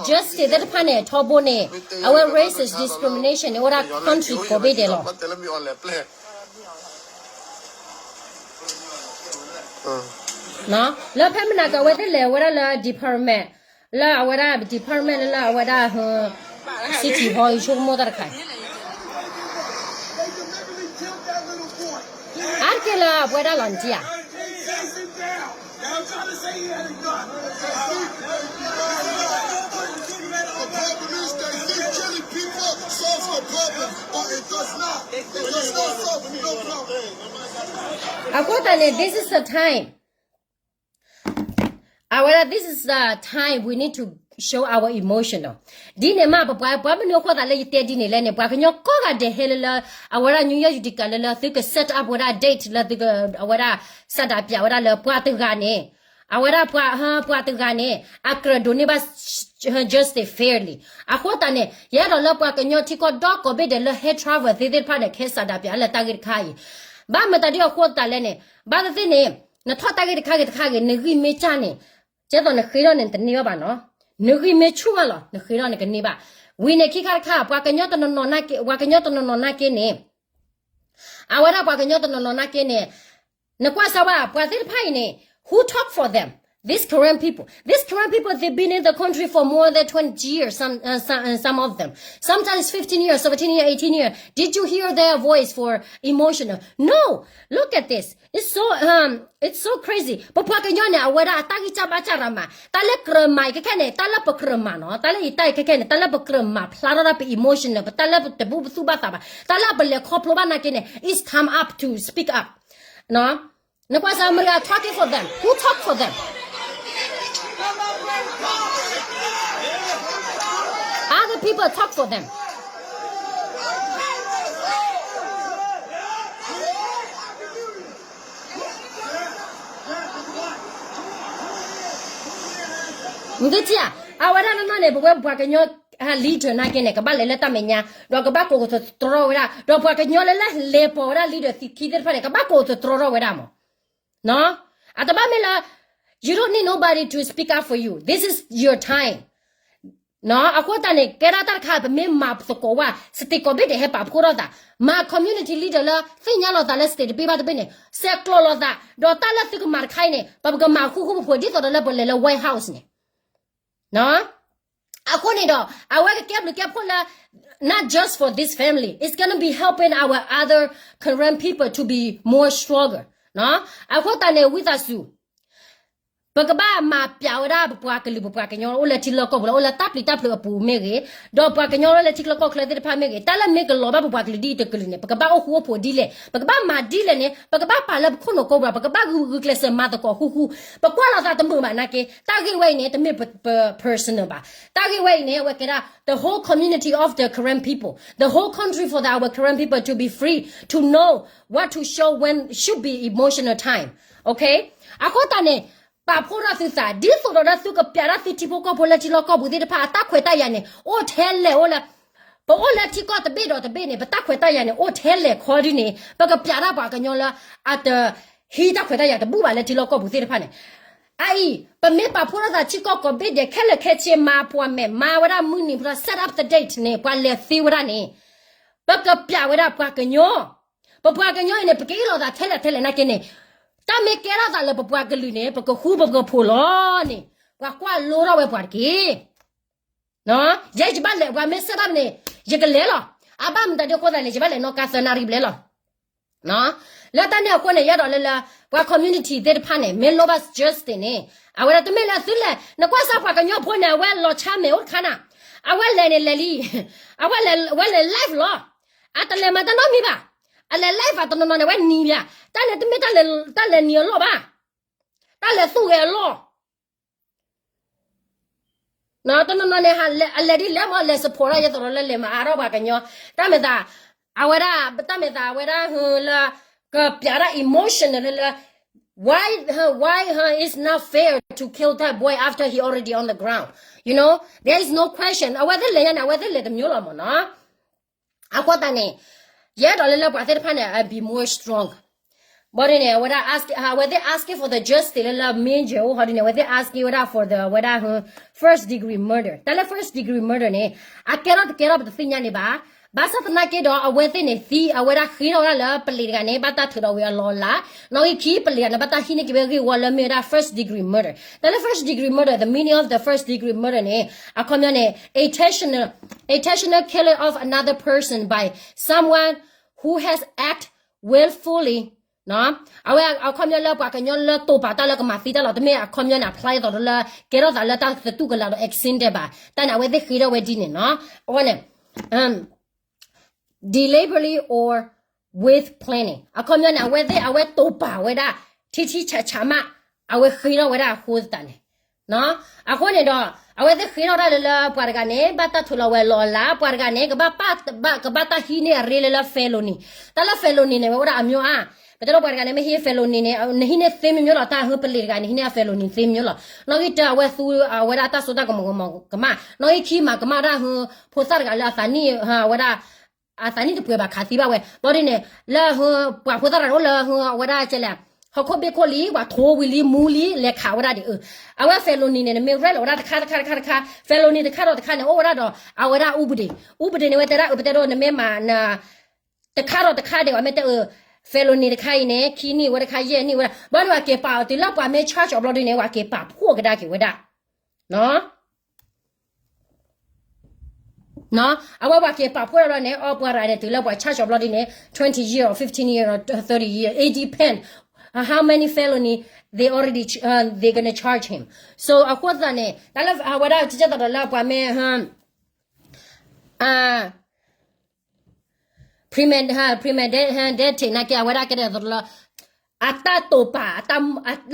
justice သ့ၣ်တဖၣ်န့ၣ် ထီဘိန့ၣ် အဝဲ racist discrimination န့ၣ် အိၣ်ဒၣ် country ကိးဘ့ၣ်ဒဲးလီၤ. လၢဖဲမနၤက အဝဲသ့ၣ်လဲၤဝဲဒၣ်လၢ department လၢအဝဲဒၣ် department လၢလၢအဝဲဒၣ် city hall ဆိကမိၣ်တၢ်တခါအံၤ အါတက့ၢ်လၢအဝဲဒၣ်လီၤနထံၣ်ဧါ. အဃိသတးန့ၣ် this is the time အဝဲဒၣ် this is the time we need to show our emotional ဒ်န့ၣ်မး ပပှၤ ပှၤမနုၤအဃိသတးလၢယတဲဒ်န့ၣ်လဲၣ်န့ၣ် ပှၤကညီကိးဂၤဒဲးဟဲလၢလၢ အဝဲဒၣ် New York Utica လၢလၢသုက set up ဝဲဒၣ် date လၢသုက အဝဲဒၣ် ဆန္ဒပြ ဝဲဒၣ်လၢပှၤတဂၤန့ၣ် အဝဲဒၣ်ပှၤ ပှၤတဂၤန့ၣ် အကြၢးဒိးန့ၢ်ဘၣ် justice fairly အဃိသတးန့ၣ် ယအဲၣ်ဒိးလၢပှၤကညီထံကီၢ်ဒီကိးဘ့ၣ်ဒဲးလၢဟဲ travel သ့ၣ်သ့ၣ်တဖၣ်န့ၣ် ကဟဲဆန္ဒပြ လၢတၢ်ဂ့ၢ်တခါအံၤ ဘၣ်မတၤဒ်အဃိသတးလဲၣ်န့ၣ် ဘၣ်သ့ၣ်သ့ၣ်န့ၣ် နထီၣ်တၢ်ဂ့ၢ်တခါဂ့ၤတခါဂ့ၤ နဂံၢ်မ့ၢ်စၢ်န့ၣ် ကဲသိးနဃ့ထီၣ်န့ၣ် တန့ၢ်ဘၣ်ဘၣ်နီၤ နဂံၢ်မ့ၢ်ဆူၣ်မးလီၤ နဃ့ထီၣ်န့ၣ်ကန့ၢ်ဘၣ် ဝံၤန့ၣ်ခံခါတခါ ပှၤကညီတနီၤနီၤနာ်က့ ပှၤကညီတနီၤနီၤနာ်က့န့ၣ် အဝဲဒၣ်ပှၤကညီတနီၤနီၤနာ်က့န့ၣ် နကွၢ်စၢ်ဝဲ ပှၤသ့ၣ်တဖၣ်အံၤန့ၣ် who talk for them? These Karen people. These Karen people, they've been in the country for more than twenty years, some, uh, some, uh, some of them. Sometimes fifteen years, seventeen years, eighteen years. Did you hear their voice for emotional? No. Look at this. It's so, um, it's so crazy. ပပှၤကညီန့ၣ် အဝဲဒၣ်အတၢ်ဂံၢ်စၢ်ဘါစၢ်ရၤမး, တၢ်လၢကြၢးမၤခဲခဲန့ၣ်, တၢ်လၢပကြၢးမၤနီၤ, တၢ်လၢယတၢ်အံၤခဲခဲန့ၣ်, တၢ်လၢပကြၢးမၤဖျါထီၣ်ဒၣ်ပ emotional, ပတၢ်လၢပတဘူၣ်ပသူၣ်ဘၣ်သးဘၣ်, တၢ်လၢပလဲၤခီဖျိဘၣ်နာ်က့န့ၣ်, it's time up to speak up. နကွၢ်စၢ် မတၤ talking for them? Who talk for them? Other people talk for them. နသုထံၣ်ဧါ, အဝဲဒၣ်နီၢ်နီၢ်န့ၣ် ပဝဲပှၤကညီ leader နာ်က့န့ၣ် ကဘၣ်လဲၤလၢတၢ်မဲာ်ညါ, ဒီးကဘၣ်ကိးကတြီထီၣ်ဝဲဒၣ်, ဒီးပှၤကညီလၢလဲၤပိာ်ဝဲဒၣ် leader သ့ၣ်ခံသ့ၣ်တဖၣ်န့ၣ် ကဘၣ်ကိးကတြီထီၣ်ဝဲဒၣ်မး. အတဘၣ်မ့ၢ်လၢ you don't need nobody to speak up for you. This is your time. အဃိသတးန့ၣ် ကဲဒၣ်တၢ်တခါ ပမ့ၢ်မၤသကိးဝဲ state ကိးဘ့ၣ်ဒဲးဟဲပာ်ဖှိၣ်ထီၣ်သး, မၤ community leader လၢသ့ၣ်ညါလိာ်သးလၢ state တဘ့ၣ်ဘၣ်တဘ့ၣ်န့ၣ် ဆဲးကျိးလိာ်သး, ဒီးတၢ်လၢသုကမၤတခါအံၤန့ၣ် ပကမၤဃူဃူဖိးဖိး ဒ်သိးဒီးလၢပလဲၤလၢ White House န့ၣ် အဃိန့ၣ်ဒီး အဝဲကကဲဘျုးကဲဖှိၣ်လၢ not just for this family, it's gonna be helping our other Karen people to be more stronger. အဃိသတးန့ၣ် ဝံသးစူၤ ပကဘၣ်မၤပျးဝဲဒၣ်ပပှၤကလုာ်ပပှၤကညီအိၣ်လၢထံလီၢ်ကီၢ်ပူၤလၢ အိၣ်လၢတၢ်ပျံၤတၢ်ဖုးအပူၤမ့ၢ်ဂ့ၤ, ဒီးပှၤကညီလၢလၢထံလီၢ်ကီၢ်ချၢသ့ၣ်တဖၣ်မ့ၢ်ဂ့ၤ, တၢ်လၢမ့ၢ်ကလီၤဘၣ်ပပှၤကလုာ်ဒ်အံၤတကလုာ်န့ၣ် ပကဘၣ်အိၣ်ဃူအိၣ်ဖိးဒ်လဲၣ်, ပကဘၣ်မၤဒ်လဲၣ်န့ၣ် ပကဘၣ်ပာ်လၢပခိၣ်နူာ်ကိးပူၤ ပကဘၣ်ဂုာ်ကျဲးစၢးမၤသကိးဃူဃူ, ပကွၢ်လိာ်သးတမုာ်ဘၣ်နာ်က့ တၢ်ဂ့ၢ်ဝဲအံၤန့ၣ် တမ့ၢ်ပ personal ဘၣ်. တၢ်ဂ့ၢ်ဝဲအံၤန့ၣ် အဝဲကဲဒၣ် the whole community of the Karen people, the whole country for the, our Karen people to be free, to know what to show when should be emotional time. Okay? အဃိသတးန့ၣ် ပာ်ဖှိၣ်ထီၣ်သုသး ဒ်သိးဒီးသုကပျးဒၣ်သုထံဖိကီၢ်ဖိလၢထံလီၢ်ကီၢ်ပူၤသ့ၣ်တဖၣ် အတၢ်ခွဲးတၢ်ယာ်န့ၣ် အိၣ်ထဲလဲၣ်အိၣ်လၢ ပအိၣ်လၢထံကီၢ်တဘ့ၣ်ဒီးတဘ့ၣ်န့ၣ် ပတၢ်ခွဲးတၢ်ယာ်န့ၣ် အိၣ်ထဲလဲၣ်ခီဒ်န့ၣ် ပကပျးဒၣ်ပှၤကညီလၢ အတဟံးတၢ်ခွဲးတၢ်ယာ်တဘူၣ်ဘၣ်လၢထံလီၢ်ကီၢ်ပူၤသ့ၣ်တဖၣ်န့ၣ်. အအံၤ ပမ့ၢ်ပာ်ဖှိၣ်ထီၣ်သးထံကီၢ်ကိးဘ့ၣ်ဒဲး ခဲလၢာ်ခဲဆ့ မၤပှၤမဲာ် မၤဝဲဒၣ်မုၢ်နံၤ ပတၢ် set up the date န့ၣ် ပှၤလဲၤသ့ဝဲဒၣ်န့ၣ် ပကပျးဝဲဒၣ်ပှၤကညီ, ပပှၤကညီအံၤန့ၣ် ပကအ့ၣ်လိာ်သးထဲလဲၣ်ထဲလဲၣ်နာ်က့န့ၣ်, တၢ်မ့ၢ်ကဲထီၣ်သးလၢပပှၤကလုာ်န့ၣ် ပကဃူပကဖိးလီၤန့ၣ် ပှၤကွၢ်လိထီၣ်ဝဲပှၤတက့ၢ်. ယဲယဘၣ်လဲၤ ပှၤမ့ၢ် set up န့ၣ် ယကလဲၤလီၤ. အဘၣ်မတၤဒ်အဃိသတးန့ၣ် ယဘၣ်လဲၤနီၣ်ကါသၢနၣ်ရံၣ်ဘျဲၣ်လီၤ. လၢတၢ်န့ၣ်အဃိန့ၣ် ယအဲၣ်ဒိးလၢလၢ ပှၤ community သ့ၣ်တဖၣ်န့ၣ် မ့ၢ်လိၣ်ဘၣ် justice န့ၣ် အဝဲဒၣ်တမ့ၢ်လၢသုလဲၤ နကွၢ်စၢ်ပှၤကညီဖိန့ၣ် အဝဲလီၤဆါမဲာ်အိၣ်တခါနၤ, အဝဲလဲၤန့ၣ်လဲၤလံ, အဝဲလဲၤ အဝဲလဲၤ live လီၤ. အတလဲၤမၤတၢ်နီတမံၤဘၣ်. အလဲၤ live ဘၣ်တနီၤနီၤန့ၣ် အဝဲနံၤဘၣ်. တၢ်န့ၣ်တမ့ၢ်တၢ်လဲၤ တၢ်လဲၤနံၤအလီၢ်ဘၣ်. တၢ်လဲၤသူၣ်ဂဲၤအလီၢ် တနီၤနီၤန့ၣ် အလဲၤဒ်လဲၣ်မ့ၢ် လဲၤ support ဒၣ်ယသိးဒီးလၢလဲၤမၤအါထီၣ်ပှၤကညီ, တၢ်မဲာ်သး အဝဲဒၣ် တၢ်မဲာ်သးအဝဲဒၣ်ဟလၢ ကပျးဒၣ် emotional လၢ why, why it's not fair to kill that boy after he already on the ground. You know, there is no question. အဝဲသ့ၣ်လဲၤညါန့ၣ် အဝဲသ့ၣ်လဲၤတမျိုးလီၤမ့ၢ်နီၤ. အဃိသတးန့ၣ် ယအဲၣ်ဒိးလၢလၢပှၤသ့ၣ်တဖၣ်န့ၣ် be more strong. ဘၣ်ဒ်န့ၣ် အဝဲဒၣ် အဝဲသ့ၣ် asking for the justice လၢလၢ မ့ၢ်ယဲၢ်အိၣ်ဟီဒ်န့ၣ် အဝဲသ့ၣ် asking ဝဲဒၣ် for the အဝဲဒၣ် first degree murder. တၢ်လၢ first degree murder န့ၣ် အကဲထီၣ်တကဲထီၣ်ပတသ့ၣ်ညါန့ၣ်ဘၣ်. ဘၣ်ဆၣ်သနာ်က့ဒီး အဝဲသ့ၣ်န့ၣ်သံ အဝဲဒၣ်ဃ့ထီၣ်ဝဲဒၣ်လၢပလံၤတဂၤန့ၣ် ဘၣ်တၢ်ထုးထီၣ်ဝံၤအလီၢ်အလၤ, နီၣ်ဂံၢ်ခံ ပလံၤတဂၤန့ၣ် ဘၣ်တၢ်ဟံးန့ၢ်က့ၤဝဲဂ့ၢ်ဝီလၢမ့ၢ်ဝဲဒၣ် first degree murder. တၢ်လၢ first degree murder, the meaning of the first degree murder န့ၣ် အခီပညီန့ၣ် intentional, intentional killing of another person by someone who has act willfully. အဝဲအခီပညီလၢပှၤကညီလၢတိာ်ပာ်တၢ်လၢကမၤသံတၢ်လီၤ, တမ့ၢ်အခီပညီန့ၣ် apply သိးဒီးလၢ ကဲထီၣ်သးလၢတၢ်သတူၢ်ကလာ်ဒီး accident ဘၣ်. တၢ်န့ၣ် အဝဲသ့ၣ်ဃ့ထီၣ်ဝဲဒ်န့ၣ်နီၤ. အဝဲန့ၣ် deliberately or with planning. အခီပညီန့ၣ် အဝဲသ့ၣ်အဝဲတိာ်ပာ်ဝဲဒၣ် ထံထံဆးဆးမး အဝဲဃ့ထီၣ်ဝဲဒၣ်အဃိသတးန့ၣ် အဃိန့ၣ်ဒီး အဝဲသ့ၣ်ဃ့ထီၣ်တၢ်လၢလၢပှၤတဂၤန့ၣ် ဘၣ်တၢ်ထုးလီၤဝဲအလီၢ်အလၤ, ပှၤတဂၤန့ၣ် ကဘၣ်ပာ် ကဘၣ်တၢ်ဟံးန့ၢ်အရ့လၢလၢ felony. တၢ်လၢ felony န့ၣ် ဝဲအိၣ်ဒၣ်အမျိုးအါ, ပတဲဒိးပှၤတဂၤန့ၣ် မ့ၢ်ဟံး felony န့ၣ် နဟံးန့ၢ်သ့မ့ၢ်မျိုးလီၤ, တၢ်ဟၢပလံၤတဂၤန့ၣ် ဟံးန့ၢ်အ felony သ့မ့ၢ်မျိုးလီၤ. နီၣ်ဂံၢ်တၢ အဝဲသူအဝဲဒၣ်တၢ်စိတၢ်ကမီၤကမီၤကမၣ်, နီၣ်ဂံၢ်ခံ မၤကမၣ်ဒၣ်ဟၢ ဖိသၣ်တဂၤလၢအသးနံၣ် အဝဲဒၣ် အသးနံၣ်တပှဲၤဘၣ်ခးသံဘၣ်ဝဲ, ဘၣ်ဒ်န့ၣ် လၢဟၢ ပှၤဖိသၣ်တဂၤအိၣ်လၢဟၢ အဝဲဒၣ်ကဲလဲၣ် ဟီၣ်ခိၣ်ဘ့ၣ်ခိၣ်လံ ပှၤထိဝံၤလံမူလံ လဲၤခးဝဲဒၣ်ဒ်အၢ, အဝဲ felony န့ၣ် နမ့ၢ်ရဲၣ်လီၤဝဲဒၣ်တခါတခါတခါတခါ felony တခါဒီးတခါန့ၣ် အိၣ်ဝဲဒၣ်ဒီး အဝဲဒၣ် ဥပဒေ, ဥပဒေ န့ၣ် ဝဲတဲဒၣ်အၢ ပတဲဒိး နမ့ၢ်မၤ တခါဒီးတခါဒံးဘၣ် မ့ၢ်တဲအၢ felony တခါအံၤန့ၣ် ခံနံၣ်ဝဲတခါ ယဲၢ်နံၣ်ဝဲဒၣ် ဘၣ်ဒီးပှၤက့ၤပာ်အီၤတုၤလၢပှၤမ့ၢ် charge အီၤဘျီဒုန့ၣ် ပှၤက့ၤပာ်ဖှိၣ်ကဒါက့ၤဝဲဒၣ် အဝဲပှၤက့ၤပာ်ဖှိၣ်ဒၣ်ဘျီန့ၣ် အီပှၤရၤန့ၣ် တုၤလၢပှၤ charge အီၤဘျီဒုန့ၣ် twenty year or fifteen year or thirty year, it depend how many felony they already ch- uh, they gonna charge him. So အဃိသတးန့ၣ် တၢ်လၢအဝဲဒၣ် ကဲသိးဒီးလၢပှၤမ့ၢ် premeditated နာ်က့ အဝဲဒၣ်ကဲဒ်သိးလၢ အတၢ်တိာ်ပာ်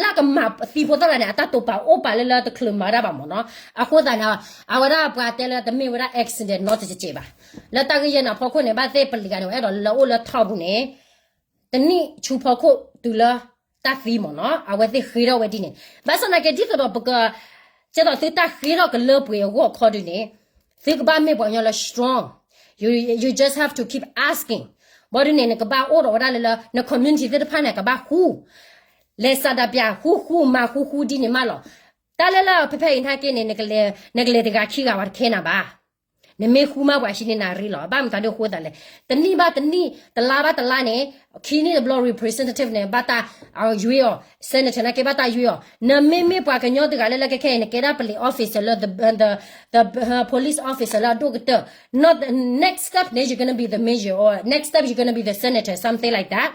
လၢကမၤသံဖိသၣ်တဂၤန့ၣ် အတၢ်တိာ်ပာ်အိၣ်ပာ်လၢလၢတချုးမၤဒၣ်ဘၣ်မ့ၢ်နီၤ. အဃိသတးန့ၣ် အဝဲဒၣ်ပှၤတဲလၢတမ့ၢ်ဝဲဒၣ် accident နီတစဲးဘၣ်. လၢတၢ်ဂ့ၢ်ယဲၢ်န့ၣ်အဖီခိၣ်န့ၣ် ဘၣ်သ့ၣ်ပလံၤဂၤန့ၣ် အဲၣ်ဒိးလၢအိၣ်လၢ top ပူၤန့ၣ် တနံၣ်ဆူဖီခိၣ်တုၤလၢတၢ်သံမ့ၢ်နီၤ အဝဲသ့ၣ်ဃ့ထီၣ်ဝဲဒ်န့ၣ် ဘၣ်ဆၣ်သနာ်က့ ဒ်သိးဒီးပက ကဲသိးသုတၢ်ဃ့ထီၣ်ကလၢပှဲၤအဂီၢ်ခီဒုန့ၣ် သုကဘၣ်မ့ၢ်ပှၤကညီလၢ strong. You you just have to keep asking. ဘၣ်ဒုန့ၣ် နကဘၣ်အိၣ်ဒီးဝဲဒၣ်လၢလၢ န community သ့ၣ်တဖၣ်န့ၣ် ကဘၣ်ဃူ လဲၤစးဒးပၠးဃူဃူမၤဃူဃူဒ်န့ၣ်မးလီၤ. တၢ်လၢလၢဖဲဖဲအံၤနာ်က့န့ၣ် နကလဲၤတဂၤခံဂၤဝဲတခဲနၤဘၣ်. နမ့ၢ်ဃူမးပှၤဟံးန့ၢ်နၤရ့လီၤ. ဘၣ်မတၤဒုအဃိသးလဲၣ်. တနံၣ်ဘၣ်တနံၣ် တလါဘၣ်တလါန့ၣ် ခံနံၣ်တဘျီ representative န့ၣ် ဘၣ်တၢ်ယွ့အီၤ senator နာ်က့ဘၣ်တၢ်ယွ့အီၤ. နမ့မ့ၢ်ပှၤကညီတဂၤလၢလၢခဲခဲအံၤ နကဲဒၣ် police officer လၢ the the police officer လၢအဒိၣ်ကတၢၢ် not the next step န့ၣ် you're gonna be the mayor or next step you're gonna be the senator, something like that.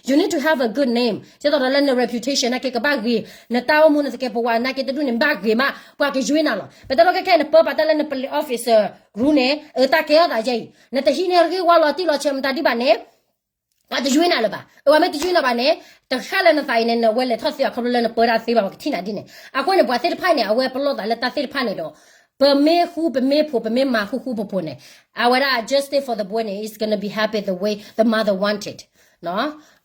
You need to have a good name. ကဲသိးဒီးလၢန reputation နာ်က့ကဘၣ်ဂ့ၤ, နတၢ်အိၣ်မူနသကဲးပဝးနာ်က့တဒူၣ်န့ၣ် ဘၣ်ဂ့ၤမး ပှၤကယွ့နၤလီၤ. ပတဲလီၤခဲခဲအံၤ နပၢပာ်တၢ်လၢန police officer ရူန့ၣ် အတၢ်ကဲထီၣ်သးယဲအံၤ နတဟံးန့ၢ်ဂ့ၢ်ဝါလီၤတံၢ်လီၤဆဲးမတၤဒ်ဘၣ်န့ၣ် ပှၤတယွ့နၤလၢၤဘၣ်. အဝဲမ့ၢ်တယွ့နၤဘၣ်န့ၣ် တဃၣ်လၢနသးအံၤန့ၣ် နဝဲလဲၤထီၣ်သ့အခီဖျိလၢနပၢတၢ်သ့ဘၣ် ပကထံၣ်နၤဒ်န့ၣ်. အဃိန့ၣ် ပှၤသ့ၣ်တဖၣ်န့ၣ် အဝဲပလီၢ်သးလၢတၢ်သ့ၣ်တဖၣ်န့ၣ်ဒီး ပမ့ၢ်ဃူပမ့ၢ်ဖိး ပမ့ၢ်မၤဃူဃူဖိးဖိးန့ၣ် အဝဲဒၣ် justice for the boy န့ၣ် is gonna be happy the way the mother wanted.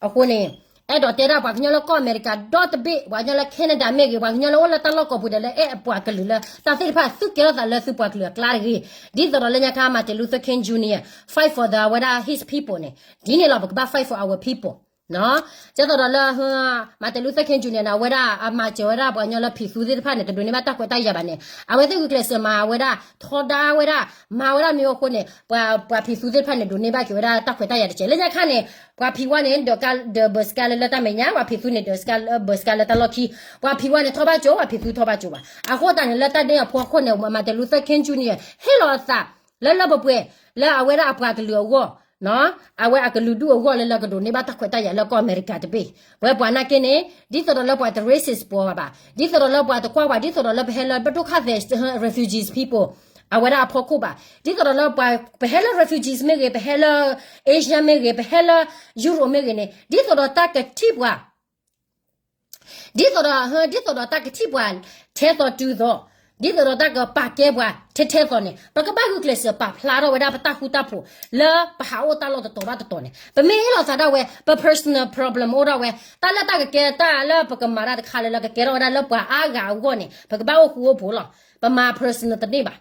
အဃိန့ၣ် အဲၣ်ဒိးတဲဒၣ်ပှၤကညီလၢကီၢ်အမဲရကၤဒီတဘ့ၣ်, ပှၤကညီလၢ Canada မ့ၢ်ဂ့ၤ, ပှၤကညီလၢအိၣ်လၢတၢ်လီၢ်ကိးပူၤဒီးလၢအဲၣ်အပှၤကလုာ်လၢ တၢ်သ့ၣ်တဖၣ်သုကဲထီၣ်သးလၢသုပှၤကလုာ်အကျါတဂ့ၤ. ဒ်သိးဒီးလၢညါခါ Martin Luther King Junior fight for the အဝဲဒၣ် his people န့ၣ် ဒ်န့ၣ်လီၤ ပကဘၣ် fight for our people. ကဲသိးဒီးလၢ Martin Luther King Junior န့ၣ် အဝဲဒၣ်အမၤစၢၤဝဲဒၣ် ပှၤကညီလၢဖံးသူသ့ၣ်တဖၣ်န့ၣ် တဒိးန့ၢ်ဘၣ်တၢ်ခွဲးတၢ်ယာ်ဘၣ်န့ၣ် အဝဲသ့ၣ်ဂုာ်ကျဲးစၢးမၤဝဲဒၣ် ထီဒါဝဲဒၣ် မၤဝဲဒၣ်မ့ၢ်အဃိန့ၣ် ပှၤဖံးသူသ့ၣ်တဖၣ်န့ၣ် ဒိးန့ၢ်ဘၣ်က့ၤဝဲဒၣ်တၢ်ခွဲးတၢ်ယာ်တက့ၢ်. လၢညါခါန့ၣ် ပှၤဖံးဝါန့ၣ် ဒၢးကါဒၢးဘၢးစကါလၢလၢတၢ်မဲာ်ညါ, ပှၤဖံးသူန့ၣ် ဒၢးစကါလၢဘၢးစကါလၢတၢ်လီၢ်ခံ, ပှၤဖံးဝါန့ၣ်ထီၣ်ဘၣ်ကၠိ, ပှၤဖံးသူထီၣ်ဘၣ်ကၠိဘၣ်. အဃိသတးန့ၣ် လၢတၢ်ဒ့အဖီခိၣ်န့ၣ် Martin Luther King Junior ဟ့ၣ်လီၤအသးလၢလၢပှဲၤပှဲၤ လၢအဝဲဒၣ်အပှၤကလုာ်အဂီၢ် အဝဲအကလုာ်ဒူၣ်အဂီၢ်လၢလၢကဒိးန့ၢ်ဘၣ်တၢ်ခွဲးတၢ်ယာ်လၢကီၢ်အမဲရကၤတဘ့ၣ်. ပဝဲပှၤနာ်က့န့ၣ် ဒ်သိးဒီးလၢပှၤတ racist ပှၤဘၣ်, ဒ်သိးဒီးလၢပှၤတကွၢ်ဝဲ ဒ်သိးဒီးလၢပဟဲလၢ ပဒိၣ်ခၣ်သဲး refugees people အဝဲဒၣ်အဖီခိၣ်ဘၣ်, ဒ်သိးဒီးလၢပှၤ ပဟဲလၢ refugees မ့ၢ်ဂ့ၤ, ပဟဲလၢ Asia မ့ၢ်ဂ့ၤ, ပဟဲလၢ Europe မ့ၢ်ဂ့ၤန့ၣ် ဒ်သိးဒီးတၢ်ကထံၣ်ပှၤ ဒ်သိးဒီး ဒ်သိးဒီးတၢ်ကထံၣ်ပှၤထဲသိးတုၤသိး, ဒ်သိးဒီးတၢ်ကပာ်ကဲပှၤထဲထဲသိးန့ၣ် ပကဘၣ်ဂုာ်ကျဲးစၢးပာ်ဖျါထီၣ်ဝဲဒၣ်ပတၢ်ဃူတၢ်ဖိး လၢပဟးအိၣ်တၢ်လီၢ်တတီၤဘၣ်တတီၤန့ၣ် ပမ့ၢ်ဟ့ၣ်လီၤသးဒၣ်ဝဲ ပ personal problem အိၣ်ဒၣ်ဝဲ တၢ်လၢတၢ်ကကဲတၢ်လၢပကမၤတၢ်တခါလၢလၢကကဲထီၣ်ဝဲဒၣ်လၢပှၤ အါဂၤအဂီၢ်န့ၣ် ပကဘၣ်အိၣ်ဃူအိၣ်ဖိးလီၤ. ပမၤ personal တန့ၢ်ဘၣ်.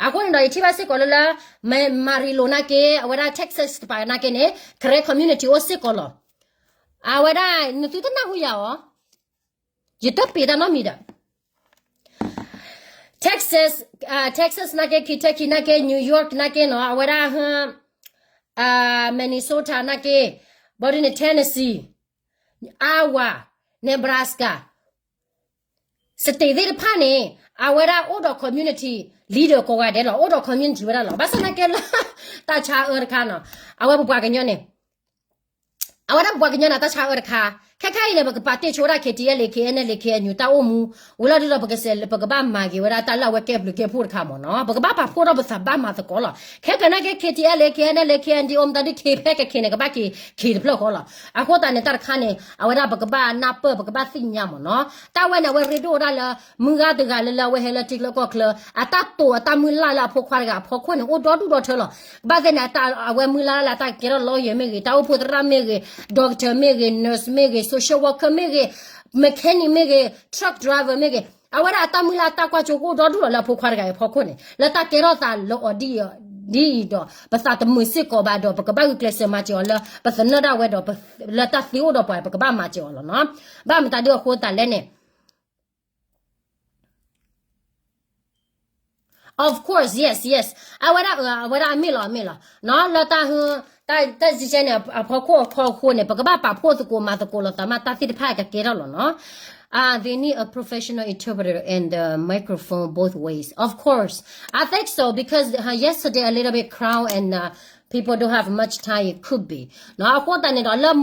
အဃိန့ၣ်ဒီး ယထံၣ်ဘၣ်စ့ၢ်ကီးလၢလၢ Amarillo နာ်က့ အဝဲဒၣ် Texas တပၤနာ်က့န့ၣ် Karen community အိၣ်စ့ၢ်ကီးလီၤ. အဝဲဒၣ် နသုတနၢ်ဟူယၤအီၤ, ယတပ့ၤတၢ်နီတမံၤဒီး Texas, Texas နာ်က့ Kentucky နာ်က့ New York နာ်က့နီၤ အဝဲဒၣ် Minnesota နာ်က့ ဘၣ်ဒ်န့ၣ် Tennessee, Iowa, Nebraska state သ့ၣ်တဖၣ်န့ၣ် အဝဲဒၣ်အိၣ်ဒီး community leader ကိးဂၤဒဲးလီၤ. အိၣ်ဒီး community ဝဲဒၣ်လီၤ. ဘၣ်ဆၣ်နာ်က့လၢ တၢ်ဆါအၢတခါနီၤ အဝဲပပှၤကညီန့ၣ် အဝဲဒၣ်ပပှၤကညီန့ၣ် တၢ်ဆါအၢတခါ ခဲခါအံၤန့ၣ် ပကပာ်တ့ၢ်ဆိဝဲဒၣ် KTLA KNLA KNU တၢ်အိၣ်မူ ဝံၤလီၤဒုဒီး ပကဘၣ်မၤက့ၤဝဲဒၣ်တၢ်လၢအဝဲကဲဘျုးကဲဖှိၣ်တခါမ့ၢ်နီၤ ပကဘၣ်ပာ်ဖှိၣ်ထီၣ်ပသးဘၣ်မၤသကိးလီၤ. ခဲကနံၣ်က့ KTLA KNLA KNDO မတၤဒုး K ဖဲက K န့ၣ် ကဘၣ် K တဖျၢၣ်ဃီလီၤ. အဃိသတးန့ၣ် တၢ်တခါန့ၣ် အဝဲဒၣ်ပကဘၣ်နၢ်ပၢၢ် ပကဘၣ်သ့ၣ်ညါမ့ၢ်နီၤ တၢ်ဝဲန့ၣ် အဝဲရ့ဒိၣ်ဝဲဒၣ်လၢ မုၢ်ဂၤတဂၤလၢလၢအဝဲဟဲလၢထံချၢကီၢ်ချၢ အတၢ်တိာ်အတၢ်မုၢ်လၢ်လၢအဖိခွါတဂၤအဖီခိၣ်န့ၣ် အိၣ်ဒီဒူၣ်ဒီထၢလီၤ. ဘၣ်သ့ၣ်န့ၣ် အဝဲမုၢ်လၢ်လၢအတၢ်ကကဲထီၣ် lawyer မ့ၢ်ဂ့ၤ, တၢ်အိၣ်ဖှိၣ်သရၣ်မ့ၢ်ဂ့ၤ, doctor မ့ၢ်ဂ့ၤ, nurse မ့ၢ်ဂ့ၤ, social worker မ့ၢ်ဂ့ၤ, mechanic မ့ၢ်ဂ့ၤ, truck driver မ့ၢ်ဂ့ၤ, အဝဲဒၣ်အတၢ်မုၢ်လၢ်အတၢ်ကွၢ်စိကအိၣ်ဒီဒူၣ်လီၤလၢအဖိခွါတဂၤအံၤအဖီခိၣ်န့ၣ် လၢတၢ်ကဲထီၣ်သးလၢအီၤဒ်အံၤဒီး ပသးတမုာ်စ့ၢ်ကီးဘၣ်ဒီး ပကဘၣ်ဂုာ်ကျဲးစၢးမၤစၢၤအီၤလၢ ပသနၢၣ်ဒၣ်ဝဲဒီး လၢတၢ်သ့အိၣ်ဒီးပှၤ ပကဘၣ်မၤစၢၤအီၤလီၤနီၤ. ဘၣ်မတၤဒုအဃိသတးလဲၣ်န့ၣ် Of course, yes, yes. အဝဲဒၣ် အဝဲဒၣ်အမ့ၢ်လီၤ အမ့ၢ်လီၤ. နီၤ လၢတၢ်ဟ တၢ်စဲန့ၣ် အဖီခိၣ်အခီအဃိန့ၣ် ပကဘၣ်ပာ်ဖှိၣ်သကိးမၤသကိးလိာ်သးမး တၢ်သ့ၣ်တဖၣ်ကကဲထီၣ်လီၤနီၤ. Uh, they need a professional interpreter and the microphone both ways. Of course. I think so because uh, yesterday a little bit crowd and uh, people don't have much time. It could be. နီၤ အဃိသတးန့ၣ်ဒီး လၢ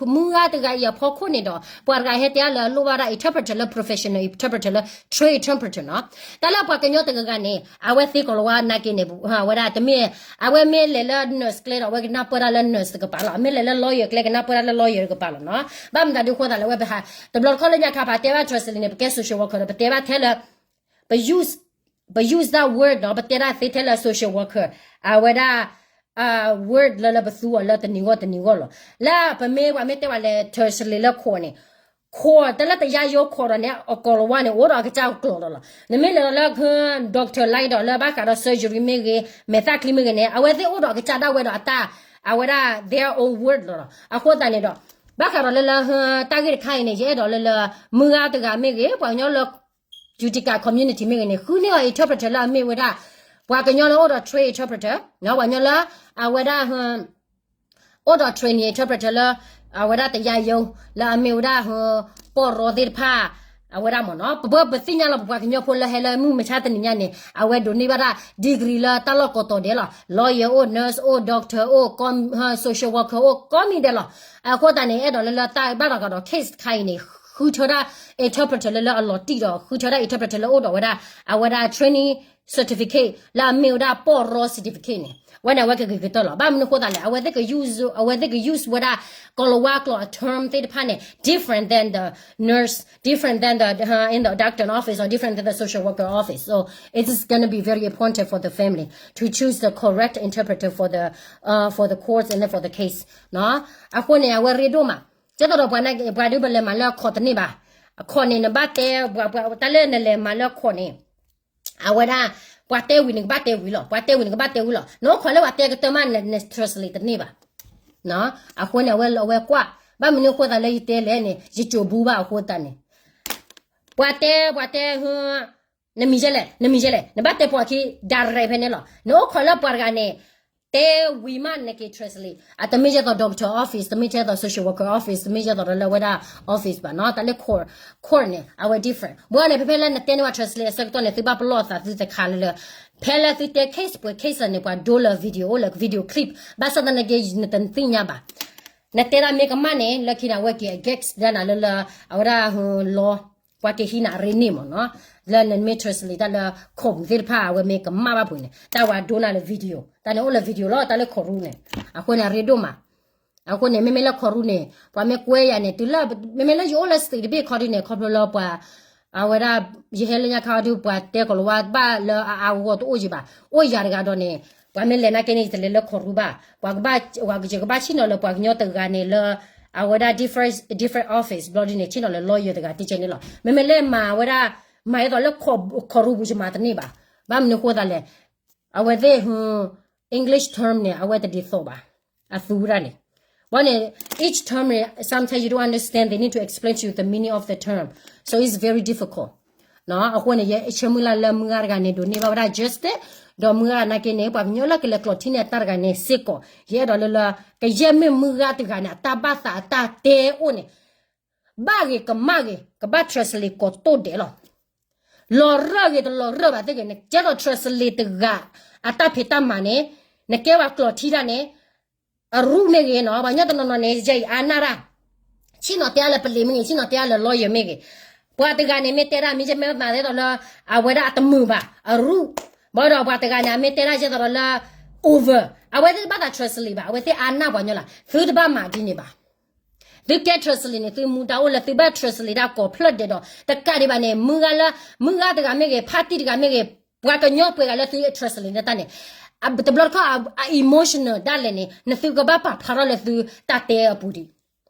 မုၢ်ဂၤတဂၤအံၤအဖီခိၣ်န့ၣ်ဒီး ပှၤတဂၤဟဲတဲလၢလိၣ်ဘၣ်ဒၣ် interpreter လၢ professional interpreter လၢ trained interpreter နီၤ. တၢ်လၢပှၤကညီတဂၤဂၤန့ၣ် အဝဲသ့ကိးလီၤဝဲနာ်က့န့ၣ် အဝဲဒၣ်တမ့ၢ် အဝဲမ့ၢ်လဲၤလၢ nurse ကျဲဒီး အဝဲကနၢ်ပၢၢ်တၢ်လၢ nurse တကပၤလီၤ. အမ့ၢ်လဲၤလၢ lawyer ကျဲ ကနၢ်ပၢၢ်တၢ်လၢ lawyer တကပၤလီၤနီၤ. ဘၣ်မနုၤဒုးအဃိသတးလဲၣ် အဝဲပဟး တဘျီတခီၣ်လၢညါခါ ပတဲဘၣ် translate န့ၣ် ပကဲ social worker ဒီး ပတဲဘၣ်ထဲလၢ ပ use ပ use that word နီၤ ပတဲဒၣ်သ့ထဲလၢ social worker အဝဲဒၣ် word လၢလၢပသူအီၤလၢတနံၤဂီၢ်တနံၤဂီၢ်လီၤ. လၢပမ့ၢ်ပှၤမ့ၢ်တဲဝဲလဲၤ translate လၢခိးန့ၣ် ခိးတၢ်လၢတယါယိခိးဒီးန့ၣ် အကိးလီၤဝဲန့ၣ် အိၣ်ဒီးအကစၢ်ကျိာ်ဒီးလီၤ. နမ့ၢ်လဲၤဒီးလၢ doctor လၢဒီးလၢဘၣ်ဃးဒီး surgery မ့ၢ်ဂ့ၤ မဲာ်သၣ်ချံမ့ၢ်ဂ့ၤန့ၣ် အဝဲသ့ၣ်အိၣ်ဒီးအကစၢ်ဒၣ်ဝဲဒီးအတၢ် အဝဲဒၣ် their own word လီၤ. အဃိသတးန့ၣ်ဒီး ဘၣ်ဃးဒီးလၢလၢ တၢ်ဂ့ၢ်တခါအံၤန့ၣ် ယအဲၣ်ဒိးလၢလၢ မုၢ်ဂၤတဂၤမ့ၢ်ဂ့ၤ ပှၤကညီလၢ Utica community မ့ၢ်ဂ့ၤန့ၣ် ဃုန့ၢ်အီၤ interpreter လၢအမ့ၢ်ဝဲဒၣ် ပှၤကညီလၢအိၣ်ဒီး train interpreter ပှၤကညီလၢ အဝဲဒၣ် အိၣ်ဒီး training interpreter လၢ အဝဲဒၣ်တယါယိ လၢအမ့ၢ်ဝဲဒၣ် ပီၢ်ရီသ့ၣ်တဖၣ် အဝဲဒၣ်မ့ၢ်နီၤ ပဘၣ်ပသ့ၣ်ညါလီၤ ပပှၤကညီဖိလၢဟဲလၢမုၢ်မဆါတနံၤညါန့ၣ် အဝဲဒိးန့ၢ်ဘၣ်တၢ် degree လၢတၢ်လီၢ်ကိးတီၤဒဲးလီၤ. Lawyer အိၣ် nurse အိၣ် doctor အိၣ် social worker အိၣ် ကိးမံၤဒဲးလီၤ. အဃိသတးန့ၣ် အဲၣ်ဒိးလၢလၢတၢ်ဘၣ်ဒီးကဒီး case တခါအံၤန့ၣ် ဃုထၢဒၣ် interpreter လၢလၢအလီၤတံၢ်ဒီး ဃုထၢဒၣ် interpreter လၢအိၣ်ဒီးဝဲဒၣ် အဝဲဒၣ် training certificate လၢအမ့ၢ်ဝဲဒၣ်ပီၢ်ရီ certificate န့ၣ် ဝဲန့ၣ်အဝဲကဂ့ၤကတၢၢ်လီၤ. ဘၣ်မနုၤအဃိသတးလဲၣ် အဝဲသ့ၣ်က use အဝဲသ့ၣ်က use ဝဲဒၣ် ကိးလီၤဝါကျိာ်အ term သ့ၣ်တဖၣ်န့ၣ် different than the nurse, different than the uh, in the doctor office or different than the social worker office. So it is going to be very important for the family to choose the correct interpreter for the uh, for the courts and then for the case. နီၤ အဃိန့ၣ် အဝဲရ့ဒိၣ်မး ကဲသိးဒီးပှၤန့ၣ် ပှၤဒုးပလဲၤမၤလၢအခီၣ်တန့ၢ်ဘၣ်. အခီၣ်န့ၣ် နဘၣ်တဲ ပှၤတၢ်လၢနလဲၤမၤလၢအခီၣ်န့ၣ် အဝဲဒၣ် ပှၤတဲဝံၤန့ၣ်ကဘၣ်တဲဝံၤလီၤ. ပှၤတဲဝံၤန့ၣ်ကဘၣ်တဲဝံၤလီၤ. နအိၣ်ခိးလၢပှၤတဲကတၢၢ်မး န translate တန့ၢ်ဘၣ်. အဃိန့ၣ် အဝဲ အဝဲကွၢ် ဘၣ်မနုၤအဃိသတးလၢယတဲလဲၣ်န့ၣ် ယကၠိၤဘူးဘၣ်အဃိသတးန့ၣ် ပှၤတဲ ပှၤတဲ နမံၤယဲလဲၣ် နမံၤယဲလဲၣ် နဘၣ်တဲပှၤခံ direct ဖဲန့ၣ်လီၤ. နအိၣ်ခိးလၢပှၤတဂၤန့ၣ် တဲဝံၤမးနက့ၤ translate အတမ့ၢ်ယဲသိး doctor office တမ့ၢ်ယဲသိး social worker office တမ့ၢ်ယဲသိးလၢဝဲဒၣ် office ဘၣ်နီၤ တၢ်လၢ court န့ၣ် အဝဲ different ဘၣ်န့ၣ် ဖဲဖဲလၢနတဲန့ၢ်ဝဲ translate အဆၢကတီၢ်န့ၣ် သုဘၣ်ပလီၢ်သးသုတခါလၢလၢ ဖဲလၢသုတဲ case ပှဲၤ case လၢန့ၣ် ပှၤဒိလၢ video အိၣ်လၢ video clip ဘၣ်ဆၣ်သနာ်က့ နတသ့ၣ်ညါဘၣ်. နတဲဒၣ်မ့ၢ်ကမၣ်န့ၣ် လၢခံန့ၣ် အဝဲက့ၤ against ဒၣ်နၤလၢလၢ အဝဲဒၣ် law ပှၤက့ၤဟံးနၤအရ့န့ၢ်မ့ၢ်နီၤ, လၢနမ့ၢ် translate တၢ်လၢ ခိၣ်ပူၤသ့ၣ်တဖၣ် အဝဲမ့ၢ်ကမၣ်ဘၣ်ပှဲၤန့ၣ် တၢ်ဝဲဒိနၤလၢ video တၢ်န့ၣ်အိၣ်လၢ video လီၤ တၢ်လၢခိၣ်ရူၢ်န့ၣ်, အဃိန့ၣ် အရ့ဒိၣ်မး, အဃိန့ၣ် မ့မ့ၢ်လၢခိၣ်ရူၢ်န့ၣ် ပှၤမ့ၢ်ကွဲယၤန့ၣ် တုၤလၢ မ့မ့ၢ်လၢယအိၣ်လၢ state တဘ့ၣ်ခီဒုန့ၣ် ခီဖျိလၢပှၤ အဝဲဒၣ် ယဟဲလၢညါခါဒု ပှၤတဲကီၤလၤဝါဘၣ်လၢအအါဂီၢ်တအိၣ်ယံၤဘၣ်, အိၣ်ယၤတဂၤဒီးန့ၣ် ပှၤမ့ၢ်လဲၤနာ်က့န့ၣ် ယတလဲၤလၢခိၣ်ရူၢ်ဘၣ်, ပှၤကဘၣ် ယကဘၣ်ဆ့ၣ်နီၤလၢပှၤကညီတဂၤန့ၣ်လၢ အဝဲဒၣ် different, different office ဘျီဒုန့ၣ် ဆ့ၣ်နီၤလၢ lawyer တဂၤတကဲန့ၣ်လီၤ. မ့မ့ၢ်လၢမၤဝဲဒၣ် မၤအသိးလၢခိၣ်ရူၢ်ပူၤယမၤတန့ၢ်ဘၣ်, ဘၣ်မနုၤဃိသးလဲၣ်, အဝဲသ့ၣ် English term န့ၣ် အဝဲတဒ်သိးဘၣ်, အသူဝဲဒၣ်န့ၣ်, ဘၣ်န့ၣ် each term န့ၣ် sometimes you don't understand, they need to explain to you the meaning of the term, so it's very difficult. အဃိန့ၣ် ယဆၢမုၢ်လၢ်လၢမုၢ်ဂၤတဂၤန့ၣ် ဒိးန့ၢ်ဘၣ်ဝဲဒၣ် justice, ဒီးမုၢ်ဂၤနာ်က့န့ၣ် ပှၤကညီလၢကလဲၤကျိးထံန့ၢ်အတၢ်တဂၤန့ၣ်စ့ၢ်ကီး, ယအဲၣ်ဒိးလၢလၢ ကယဲၢ်မ့ၢ်မုၢ်ဂၤတဂၤန့ၣ် အတၢ်ဘၣ်သးအတၢ်တဲအိၣ်န့ၣ် ဘၣ်ဂ့ၤကမၣ်ဂ့ၤ ကဘၣ် translate ကိးတိၢ်ဒဲးလီၤ. လီၤရၢၢ်ဂ့ၤတလီၤရၢၢ်ဘၣ်သ့ၣ်ဂ့ၤ နကဲထီၣ် translate တဂၤ အတၢ်ဖံးတၢ်မၤန့ၣ် နကဲဝဲကျိးထံတၢ်န့ၣ် အရူၢ်မ့ၢ်ဂ့ၤနီၤ ပှၤကညီတနီၤနီၤန့ၣ် ယဲအံၤအါနၢ်တၢ်, ဆ့ၣ်နီၤတဲအါလၢပလံၤမ့ၢ်ဂ့ၤ ဆ့ၣ်နီၤတဲအါလၢ lawyer မ့ၢ်ဂ့ၤ, ပှၤတဂၤန့ၣ် မ့ၢ်တဲဒၣ်မ့ၢ်ယဲမ့ၢ်မၤသ့ဒီးလၢ အဝဲဒၣ်အတမုာ်ဘၣ် အရူၢ်, ဘၣ်ဒီးပှၤတဂၤန့ၣ် အမ့ၢ်တဲဒၣ်ယဲသိးဒီးလၢ over, အဝဲသ့ၣ်တဘၣ်သး translate ဘၣ် အဝဲသ့ၣ်အါနၢ်ပှၤကညီလီၤ, သုတဘၣ်မၤဒ်န့ၣ်ဘၣ်. သုကဲ translate န့ၣ် သုမူဒါအိၣ်လၢသုဘၣ် translate တၢ်ကိးဖျၢၣ်ဒဲးဒီး တကးဒံးဘၣ်န့ၣ် မုၢ်ဂၤလၢ မုၢ်ဂၤတဂၤမ့ၢ်ဂ့ၤ ဖါတံၢ်တဂၤမ့ၢ်ဂ့ၤ ပှၤကညီပှဲၤဂၤလၢသု translate န့ၢ်တၢ်န့ၣ် တဘျီတခီၣ် အ emotional ဒၣ်လဲာ်န့ၣ် နသုကဘၣ်ပာ်ဖျါထီၣ်လၢသုတၢ်တဲအပူၤဒံး,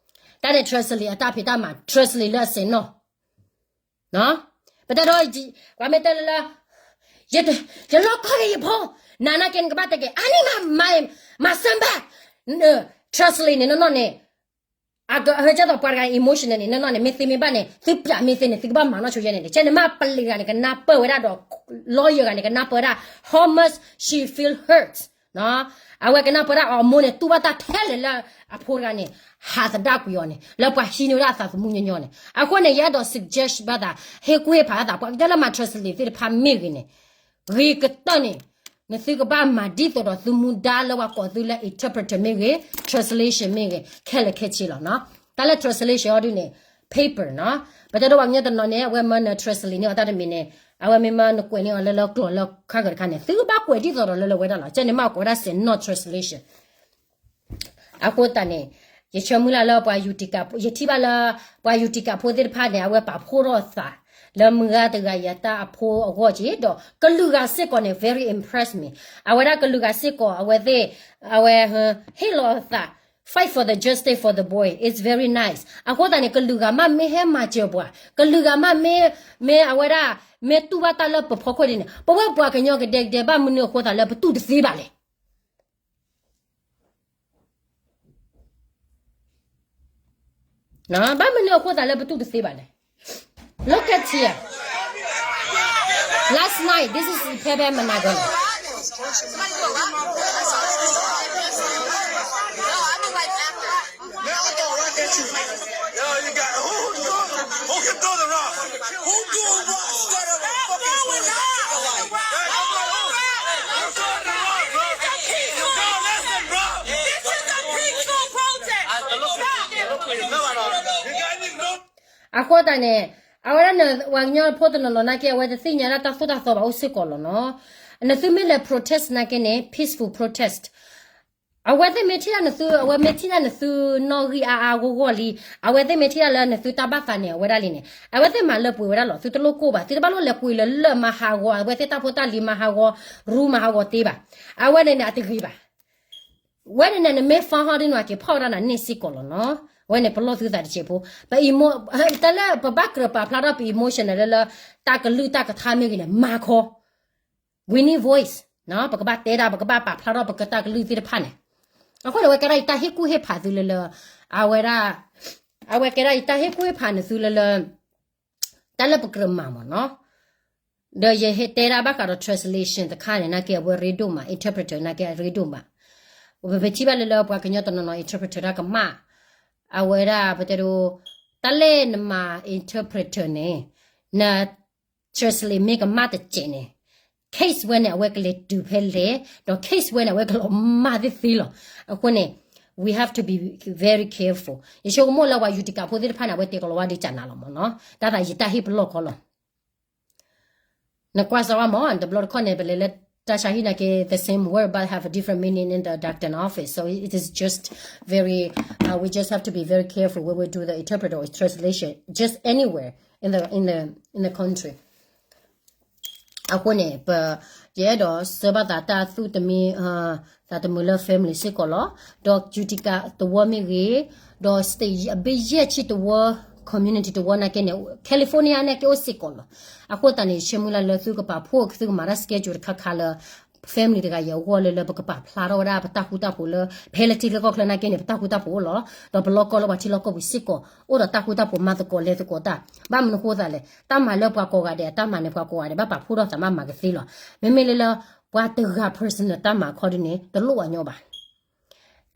တၢ်န့ၣ် translate အတၢ်ဖံးတၢ်မၤ translate လၢအစဲးနီၣ် ပတၢ်ဒီး ပှၤမ့ၢ်တဲလၢလၢ ယလီၢ်ခီက့ၤယဖိ, နၤနာ်က့နကဘၣ်တဲက့ၤ အါန့ၢ်မး မၤစၢၤဘၣ်, translate န့ၣ်နီၢ်နီၢ်န့ၣ် အကဟဲကၢ်သိးပှၤတဂၤ emotional န့ၣ် နီၢ်နီၢ်န့ၣ် မ့ၢ်သ့မ့ၢ်ဘၣ်န့ၣ် သုပျးမ့ၢ်သ့န့ၣ် သုကဘၣ်မၤနီၢ်ဆိယဲန့ၣ် ကဲန့ၣ်မ့ၢ်ပလံၤဂၤန့ၣ် ကနၢ်ပၢၢ်ဝဲဒၣ်ဒီး lawyer ဂၤန့ၣ် ကနၢ်ပၢၢ်ဝဲဒၣ် how much she feel hurt အဝဲကနၣ်ပၢၢ်ဒၣ်အီၤအမိၢ်န့ၣ် တူၢ်ဘၣ်တၢ်ထဲလဲၣ်လၢအဖိတဂၤန့ၣ် ဟးသဒၣ်ကွံာ်အီၤန့ၣ် လၢပှၤဟံးန့ၢ်ဝဲဒၣ်အသးသမူညီညီန့ၣ်. အဃိန့ၣ် ယအဲၣ်ဒိး suggest ဘၣ်သး ဟ့ၣ်ကူၣ်ဟ့ၣ်ဖးအသး ပှၤကညီလၢမၤ translate သ့ၣ်တဖၣ်မ့ၢ်ဂ့ၤန့ၣ် ဂ့ၤကတၢၢ်န့ၣ် နသုကဘၣ်မၤဒ်သိးဒီးသုမူဒါလၢပှၤကိးသုလၢ interpreter မ့ၢ်ဂ့ၤ translation မ့ၢ်ဂ့ၤခဲလၢာ်ခဲဆ့လီၤနီၤ. တၢ်လၢ translation အီၤဒုန့ၣ် paper နီၤ. ပတဲဒိးပှၤကညီတနီၤန့ၣ် အဝဲမၢန translate န့ၢ်အီၤတၢ်တမံၤန့ၣ် အဝဲမ့ၢ်မၢနကွဲးန့ၢ်အီၤလၢလၢကျိာ်လၢခါဂၤတခါန့ၣ် သုကဘၣ်ကွဲးဒ်သိးဒီးလၢလၢဝဲဒၣ်လီၤ. ကဲန့ၣ်မ့ၢ်ကိးဝဲဒၣ် စဲးနီၣ် translation. အဃိသတးန့ၣ် ယဆၢမုၢ်လၢ်လၢပှၤ Utica ယထံၣ်ဘၣ်လၢ ပှၤ Utica ဖိသ့ၣ်တဖၣ်န့ၣ် အဝဲပာ်ဖှိၣ်ထီၣ်သး လၢမုၢ်ဂၤတဂၤအံၤအတၢ်အဖိအဂီၢ်က့ၤ ဒီးကလုာ်ဂၤစ့ၢ်ကီးန့ၣ် very impress me. အဝဲဒၣ်ကလုာ်ဂၤစ့ၢ်ကီး အဝဲသ့ၣ် အဝဲ ဟ့ၣ်လီၤအသး fight for the justice for the boy. It's very nice. အဃိသတးန့ၣ် ကလုာ်ဂၤမ့ၢ်မ့ၢ်ဟဲမၤစၢၤပှၤ ကလုာ်ဂၤမ့ၢ်မ့ၢ် မ့ၢ်အဝဲဒၣ် မ့ၢ်တူၢ်ဘၣ်တၢ်လၢပဖီခိၣ်ဒ်န့ၣ် ပဝဲပှၤကညီကဒဲကဒဲ ဘၣ်မနုၤအဃိသးလၢပတူၢ်တသ့ဘၣ်လဲၣ်. ဘၣ်မနုၤအဃိသးလၢပတူၢ်တသ့ဘၣ်လဲၣ်. Look at here. Last night, this is ဖဲဖဲမနၤကီၢ် အဃိသတးန့ၣ် အဝဲဒၣ်န ပှၤကညီဖိတနီၤနီၤနာ်က့ အဝဲတသ့ၣ်ညါဒၣ်တၢ်သိၣ်တၢ်သီဘၣ်အိၣ်စ့ၢ်ကီးလီၤနီၤ. နသုမ့ၢ်လဲၤ protest နာ်က့န့ၣ် peaceful protest. အဝဲသ့ၣ်မ့ၢ်ထံၣ်ဒၣ်နသု အဝဲမ့ၢ်ထံၣ်ဒၣ်နသုနီၣ်ဂံၢ်အါအါဂီၢ်ဂီၢ်လံ, အဝဲသ့ၣ်မ့ၢ်ထံၣ်ဒၣ်လၢနသုတၢ်ဘၣ်သးန့ၣ် အဝဲဒၣ်လံန့ၣ် အဝဲသ့ၣ်မၤလၢပှဲၤဝဲဒၣ်လီၤ. သုတလိၣ်ကိၢ်ဘၣ်, သုတဘၣ်လိၣ်လဲၤပှ့ၤလၢလၢၢ်မၤဟးဂီၤ အဝဲသ့ၣ်တၢ်ဖိတၢ်လံၤမၤဟးဂီၤ, ရူမၤဟးဂီၤတ့ဘၣ်. အဝဲန့ၣ်န့ၣ် အတဂ့ၤဘၣ်. ဝဲန့ၣ်န့ၣ် နမ့ၢ် file ဒ်န့ၣ် အက့ၤဖီၣ်ဝဲဒၣ်နန့ၢ်စ့ၢ်ကီးလီၤနီၤ. ဝဲန့ၣ် ပလီၢ်သုသးတစဲးဖိ, ပ emo-, တၢ်လၢပဘၣ်ကြၢးပာ်ဖျါထီၣ်ပ emotion န့ၣ်လၢလၢ တၢ်ကလုၢ်တၢ်ကထါမ့ၢ်ဂ့ၤန့ၣ် မၤခီ we need voice နီၤ. ပကဘၣ်တဲဒၣ် ပကဘၣ်ပာ်ဖျါထီၣ်ပကတၢ်ကလုၢ်သ့ၣ်တဖၣ်န့ၣ်. အဃိန့ၣ် အဝဲကဲဒၣ်ယတၢ်ဟ့ၣ်ကူၣ်ဟ့ၣ်ဖးသုလၢလၢ အဝဲဒၣ် အဝဲကဲဒၣ်ယတၢ်ဟ့ၣ်ကူၣ်ဟ့ၣ်ဖးန့ၣ်သုလၢလၢ တၢ်လၢပကြၢးမၤမ့ၢ်နီၤ. ဒီးယဟဲတဲဒၣ်ဘၣ်ဃးဒီး translation တခါန့ၣ် နာ်က့အဝဲရ့ဒိၣ်မး, interpreter နာ်က့အရ့ဒိၣ်မး. ပထံၣ်ဘၣ်လၢလၢပှၤကညီတနီၤနီၤ interpreter တၢ်ကမၣ်, အဝဲဒၣ်ပတဲဒိး တၢ်လဲၣ်နမၤ interpreter န့ၣ် န translate မ့ၢ်ကမၣ်တစဲးန့ၣ် case ဝဲန့ၣ် အဝဲကလဲၤတုၤဖဲလဲၣ်, ဒီး case ဝဲန့ၣ် အဝဲကလီၤမၢ်သ့သ့လီၤ. အဃိန့ၣ် we have to be very careful. ယဆိကမိၣ်လၢပှၤ Utica ဖိသ့ၣ်တဖၣ်န့ၣ် အဝဲတဲကလီၤဝါဒ်ကနၤလီၤမ့ၢ်နီၤ. တၢ်သးယတၢ်ဟ့ၣ်ပလီၢ်ခီလီၤ. နကွၢ်စးဝါမ့ၢ် တဘျီတခီၣ်န့ၣ် ပလဲၤလၢတၢ်ဆါဟံၣ်နာ်က့ the same word but have a different meaning in the doctor office. So it is just very, uh, we just have to be very careful when we do the interpreter or translation just anywhere in the, in the, in the country. အဃိန့ၣ် ပ ယအဲၣ်ဒိးစၢဘၣ်သးတၢ်သူၣ်တမံ သးတမုာ်လၢ family စ့ၢ်ကီးလီၤ. ဒီး Utica သဝီမ့ၢ်ဂ့ၤ, ဒီး state အဘ့ၣ်ယဲၢ်ဆံသဝီ community သဝီနာ်က့န့ၣ် California နာ်က့အိၣ်စ့ၢ်ကီးလီၤ. အဃိသတးန့ၣ် ယဆၢမုၢ်လၢ်လၢသုကပာ်ဖှိၣ် သုကမၤတၢ် schedule တခါခါလၢ family တဂၤအံၤအဂီၢ်လၢလၢပကပာ်ဖျါထီၣ်ဝဲဒၣ်ပတၢ်ဃူတၢ်ဖိးလၢ ဖဲလၢထံလၢကီၢ်ချၢနာ်က့န့ၣ် ပတၢ်ဃူတၢ်ဖိးအိၣ်လီၤ. ဒီးပလီၢ်ကီၢ်လၢပှၤထံလီၢ်ကီၢ်ပူၤစ့ၢ်ကီး အိၣ်ဒီးတၢ်ဃူတၢ်ဖိးမၤသကိးလဲၤသကိးတၢ်. ဘၣ်မနုၤဃိသးလဲၣ်, တၢ်မၤလၢပှၤကိးဂၤဒဲးအတၢ်မၤန့ၣ် ပှၤကိးဂၤဒဲးဘၣ်ပာ်ဖှိၣ်ထီၣ်သးမၤမၤကသ့လီၤ. မ့မ့ၢ်လၢလၢ ပှၤတဂၤ personal တၢ်မၤအခီဒ်န့ၣ် တလိၣ်အညီဘၣ်.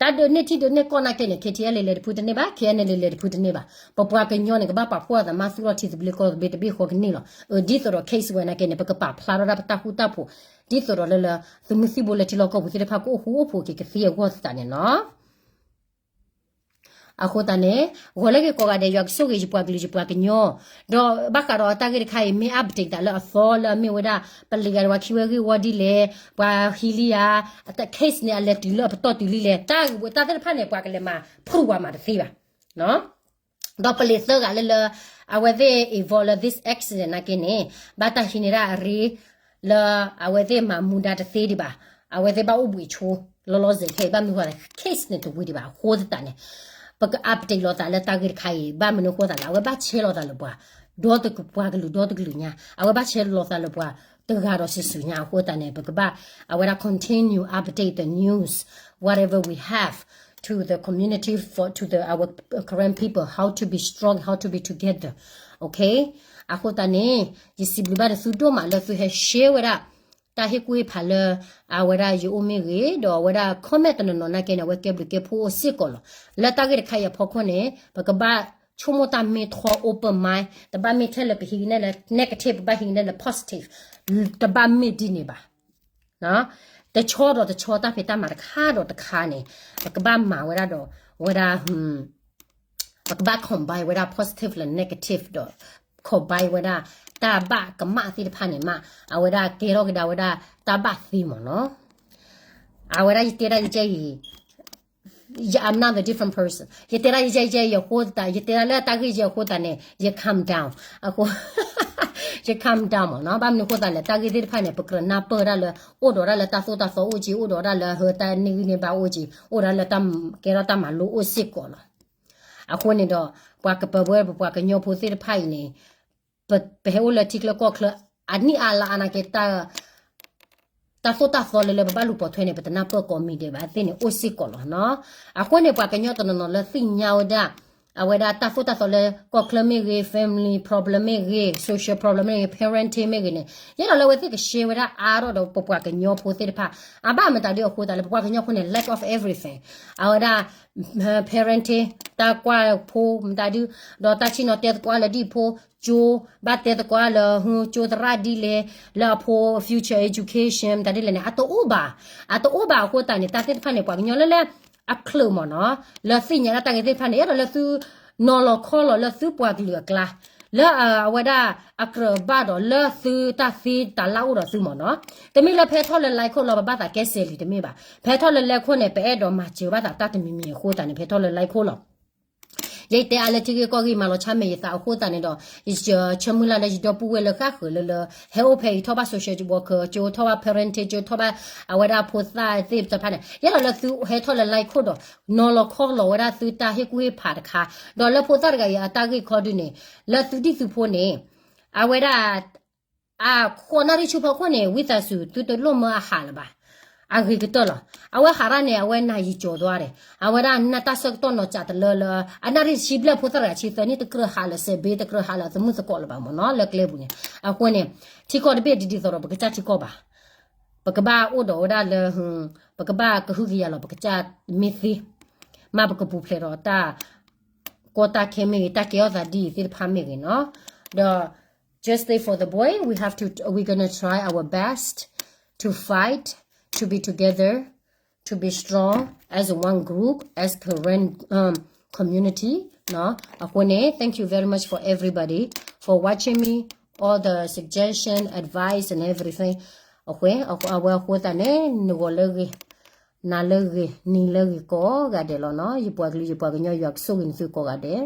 တၢ်ဒုးန့ၢ်ထံဒုးန့ၢ်ကီၢ်နာ်က့န့ၣ် KTLA လဲၤတဖုတန့ၢ်ဘၣ်, KNLA လဲၤတဖုတန့ၢ်ဘၣ်. ပပှၤကညီန့ၣ် ကဘၣ်ပာ်ဖှိၣ်အသးမၤသူၣ်ထီၣ်ထံသဘျ့ကီၢ်သဘျ့တဘ့ၣ်ဃီကန့ၢ်လီၤ. အဒ်သိးဒီး case ဝဲနာ်က့န့ၣ် ပကပာ်ဖျါထီၣ်ဒၣ်ပတၢ်ဃူတၢ်ဖိး ဒ်သိးဒီးလၢလၢ သုးမုၢ်သံၣ်ဘိလၢထံလီၢ်ကီၢ်ပူၤသ့ၣ်တဖၣ်ကအိၣ်ဃူအိၣ်ဖိးက့ၤကသ့အဂီၢ်သတးန့ၣ်နီၤ. အဃိသတးန့ၣ် ဂီၤလၢဂ့ၤကိးဂၤဒဲး ယွၤကဆိၣ်ဂ့ၤယပှၤကလုာ်ယပှၤကညီ, ဒီးဘၣ်ဃးဒီးတၢ်ဂ့ၢ်တခါအံၤ မ့ၢ် update သးလၢအသီလၢအမ့ၢ်ဝဲဒၣ် ပလံၤဂၤဒီးပှၤခံဝဲဂ့ၢ်ဝီဒ်လဲၣ်, ပှၤဟံးလံဧါ, တၢ် case န့ၣ် အလဲၤတုၤလၢအပတီၢ်တုၤလံလဲၣ်, တၢ်ဂ့ၢ်တၢ်သ့ၣ်တဖၣ်န့ၣ် ပှၤကလဲၤမၤ prove ဝဲမးတသ့ဘၣ်. ဒီးပလံၤသၢဂၤလၢလၢ အဝဲသ့ၣ် involve လၢ this accident နာ်က့န့ၣ် ဘၣ်တၢ်ဟံးန့ၢ်ဒၣ်အရ့ လၢအဝဲသ့ၣ်မၤမူဒါတသ့ဒံးဘၣ်, အဝဲသ့ၣ်ဘၣ်အိၣ်ဘှံးဆိ လီၤလီၤဆဲးခဲအံၤ ဘၣ်မနုၤဃိသးလဲၣ် case န့ၣ်တဝံၤဒံးဘၣ်အဃိသတးန့ၣ် ပက update လီၤသးလၢတၢ်ဂ့ၢ်တခါအံၤ ဘၣ်မနုၤဃိသးလဲၣ် အဝဲဘၣ်ဆဲးလီၤသးလၢပှၤ ဒီတကပှၤကလုာ်ဒီတကလုာ်ညါ အဝဲဘၣ်ဆဲးလီၤသးလၢပှၤတဂၤဒီးစုာ်စုာ်ညါအဃိသတးန့ၣ် ပကဘၣ် အဝဲဒၣ် continue update the news whatever we have to the community for to the our Karen people how to be strong, how to be together, okay. အဃိသတးန့ၣ် ယစံးဘျုးဘၣ်နသုဒိၣ်မးလၢသုဟဲ share ဝဲဒၣ် တၢ်ဟ့ၣ်ကူၣ်ဟ့ၣ်ဖးလၢ အဝဲဒၣ်ယအိၣ်မ့ၢ်ဂ့ၤ, ဒီးအဝဲဒၣ် comment တနီၤနီၤနာ်က့န့ၣ် အဝဲကဲဘျုးကဲဖှိၣ်အိၣ်စ့ၢ်ကီးလီၤ. လၢတၢ်ဂ့ၢ်တခါအံၤအဖီခိၣ်န့ၣ် ပကဘၣ်ဆိကမိၣ်တၢ်မ့ၢ်ထီ open mind, တဘၣ်မ့ၢ်ထဲလၢပဟံးန့ၢ်လၢ negative, ပဘၣ်ဟံးန့ၢ်လၢ positive, တဘၣ်မ့ၢ်ဒ်န့ၣ်ဘၣ်. တဆီဒီးတဆီ တၢ်ဖံးတၢ်မၤတခါဒီးတခါန့ၣ် ပကဘၣ်မၤဝဲဒၣ်ဒီး ဝဲဒၣ် ပကဘၣ် combine ဝဲဒၣ် positive လၢ negative ဒီး combine ဝဲဒၣ် တၢ်ဘၣ်ကမၣ်သ့ၣ်တဖၣ်န့ၣ်မး အဝဲဒၣ်ကဲထီၣ်ကဒါဝဲဒၣ် တၢ်ဘၣ်သ့မ့ၢ်နီၤ. အဝဲဒၣ်ယတဲဒၣ်ယကဲအံၤ I'm not a different person. ယတဲဒၣ်ယကဲယကဲအံၤအဃိသတး ယတဲဒၣ်လၢတၢ်ဂ့ၢ်ယဲအဃိသတးန့ၣ် ယ calm down အဃိ ယ calm down မ့ၢ်နီၤ. ဘၣ်မနုၤအဃိသတးလဲၣ် တၢ်ဂ့ၢ်သ့ၣ်တဖၣ်န့ၣ် ပကြၢးနၢ်ပၢၢ်ဒၣ်လၢ အိၣ်ဒီးဒၣ်လၢတၢ်သိၣ်တၢ်သီအိၣ်က့ၤ, အိၣ်ဒီးဒၣ်လၢဟၢတၢ်န့ၢ်ဂံၢ်န့ၢ်ဘါအိၣ်က့ၤ, အိၣ်ဒီးလၢတၢ်ကဲထီၣ်တၢ်မၤလိအိၣ်စ့ၢ်ကီးလီၤ. အဃိန့ၣ်ဒီး ပှၤကပၢၤဝဲ ပပှၤကညီဖိသ့ၣ်တဖၣ်အံၤန့ၣ် ပဟဲအိၣ်လၢထံချၢကီၢ်ချၢ အနံၣ်အါလါအါနာ်က့ တၢ်သိၣ်တၢ်သီလၢလၢပဘၣ်လူၤပိာ်ထွဲန့ၣ် ပတနၢ်ပၢၢ်ကိးမံၤဒဲးဘၣ်သ့ၣ်န့ၣ် အိၣ်စ့ၢ်ကီးလီၤနီၤ. အဃိန့ၣ် ပှၤကညီတနီၤနီၤလၢသ့ၣ်ညါဝဲဒၣ် အဝဲဒၣ်တၢ်သိၣ်တၢ်သီလၢကီၢ်ချၢမ့ၢ်ဂ့ၤ, family problem မ့ၢ်ဂ့ၤ, social problem မ့ၢ်ဂ့ၤ, parenting မ့ၢ်ဂ့ၤန့ၣ် ယအဲၣ်ဒိးလၢအဝဲသ့ၣ်က share ဝဲဒၣ်အါထီၣ်ဒီးပပှၤကညီဖိသ့ၣ်တဖၣ် အဘၣ်မတၤဒ်အဃိသတးလၢ ပပှၤကညီဖိန့ၣ် lack of everything. အဝဲဒၣ် parenting တၢ်ကွၢ်ဖိမတၤဒု, ဒီးတၢ်ဆ့ၣ်နီၤတဲသကိးလၢဒ်ဖိ, ကၠိ, ဘၣ်တဲသကိးလၢ ကၠိသရၣ်ဒ်လဲၣ်, လၢအဖိ future education မတၤဒ်လဲၣ်န့ၣ် အတအိၣ်ဘၣ်. အတအိၣ်ဘၣ်အဃိသတးန့ၣ် တၢ်သ့ၣ်တဖၣ်န့ၣ် ပှၤကညီလၢလၢ အချုးမ့ၢ်နီၤ, လၢသ့ၣ်ညါဒၣ်တၢ်ဂ့ၢ်သ့ၣ်တဖၣ်န့ၣ် အဲၣ်ဒိးလၢသု နီၤလီၤခီလီၤလၢသုပှၤကလုာ်အကျါ, လၢအဝဲဒၣ်အကြၢးဘၣ်ဒီးလၢသုတၢ်သ့တၢ်လၢအိၣ်ဒီးသုမ့ၢ်နီၤ. တမ့ၢ်လၢဖဲထီၣ်လၢ line ခိၣ်လီၤ ပဘၣ်သးကဲစဲးလံ တမ့ၢ်ဘၣ်. ဖဲထီၣ်လၢ line ခိၣ်န့ၣ် ပအဲၣ်ဒိးမၤစၢၤဘၣ်သးတၢ်တမံၤမံၤအဃိသတးန့ၣ် ဖဲထီၣ်လၢ line ခိၣ်လီၤ. ယတဲအါလၢထံဂ့ၢ်ကီၢ်ဂ့ၢ်မၤလီၤဆါမဲာ်ယသးအဃိသတးန့ၣ်ဒီး ယဆၢမုၢ်လၢ်လၢယဒီပုၢ်ဝဲၢ်လၢဃၣ်ဃၢၤလၢလၢ ဟဲအိၣ်ဖဲအံၤထီၣ်ဘၣ် social worker ကၠိထီၣ်ဘၣ် parenting ကၠိထီၣ်ဘၣ် အဝဲဒၣ်ဖိသၣ်သ့ၣ်တဖၣ်န့ၣ် ယအဲၣ်ဒိးလၢသုဟဲထီၣ်လၢ line ခိၣ်ဒီး နီၤလီၤခီလီၤဝဲဒၣ်သုတၢ်ဟ့ၣ်ကူၣ်ဟ့ၣ်ဖးတခါ, ဒီးလၢဖိသၣ်တဂၤအံၤအတၢ်ဂ့ၢ်ခီဒုန့ၣ် လၢသုဒံၣ်သုဖိန့ၣ် အဝဲဒၣ် အဃိးနၣ်ရံၣ်ဆူဖီခိၣ်န့ၣ် ဝံသးစူၤ သုတလိၣ်မၢအဟးလၢၤဘၣ်. အဂ့ၤကတၢၢ်လီၤ. အဝဲဟးရၣ်န့ၣ် အဝဲနၤယံာ်ကၠီၤဒိၣ်ဒၣ်, အဝဲဒၣ်နၢ်တၢ်ဆၢကတီၢ်နီၤစးတလၢလၢ အနၣ်ရံၣ်ဆံဘျဲၣ်ဖိသၣ်တဂၤဆံသၢနံၣ် တကြၢးဟးလၢၤစဲးဘ့ တကြၢးဟးလၢၤသမုၣ်သကိးလၢၤဘၣ်မ့ၢ်နီၤ လၢကျဲပူၤန့ၣ်. အဃိန့ၣ် ထံကီၢ်တဘ့ၣ်ဒ်ဒ်သိးဒီး ပကစၢ်ထံကီၢ်ဘၣ်. ပကဘၣ်အိၣ်ဒီးဝဲဒၣ်လၢ ပကဘၣ်ကဟုကယာ်လီၤ ပကစၢ်မ့ၢ်သ့, မ့ၢ်ပကပူၤဖျဲးဒီးတၢ်ကီတၢ်ခဲမ့ၢ်ဂ့ၤ တၢ်ကဲထီၣ်သးဒ်အံၤသ့ၣ်တဖၣ်မ့ၢ်ဂ့ၤနီၤ. ဒီး just stay for the boy, we have to, we're gonna try our best to fight, to be together, to be strong as one group, as Karen, um, community. အဃိန့ၣ် thank you very much for everybody for watching me, all the suggestion, advice and everything. အဃိ အဝဲအဃိသတးန့ၣ် နဂီၤလၢဂ့ၤ, နၤလၢဂ့ၤ, နံၤလၢဂ့ၤကိးဂၤဒဲးလီၤနီၤ. ယပှၤကလုာ် ယပှၤကညီ ယွၤကဆိၣ်ဂ့ၤနသုကိးဂၤဒဲး.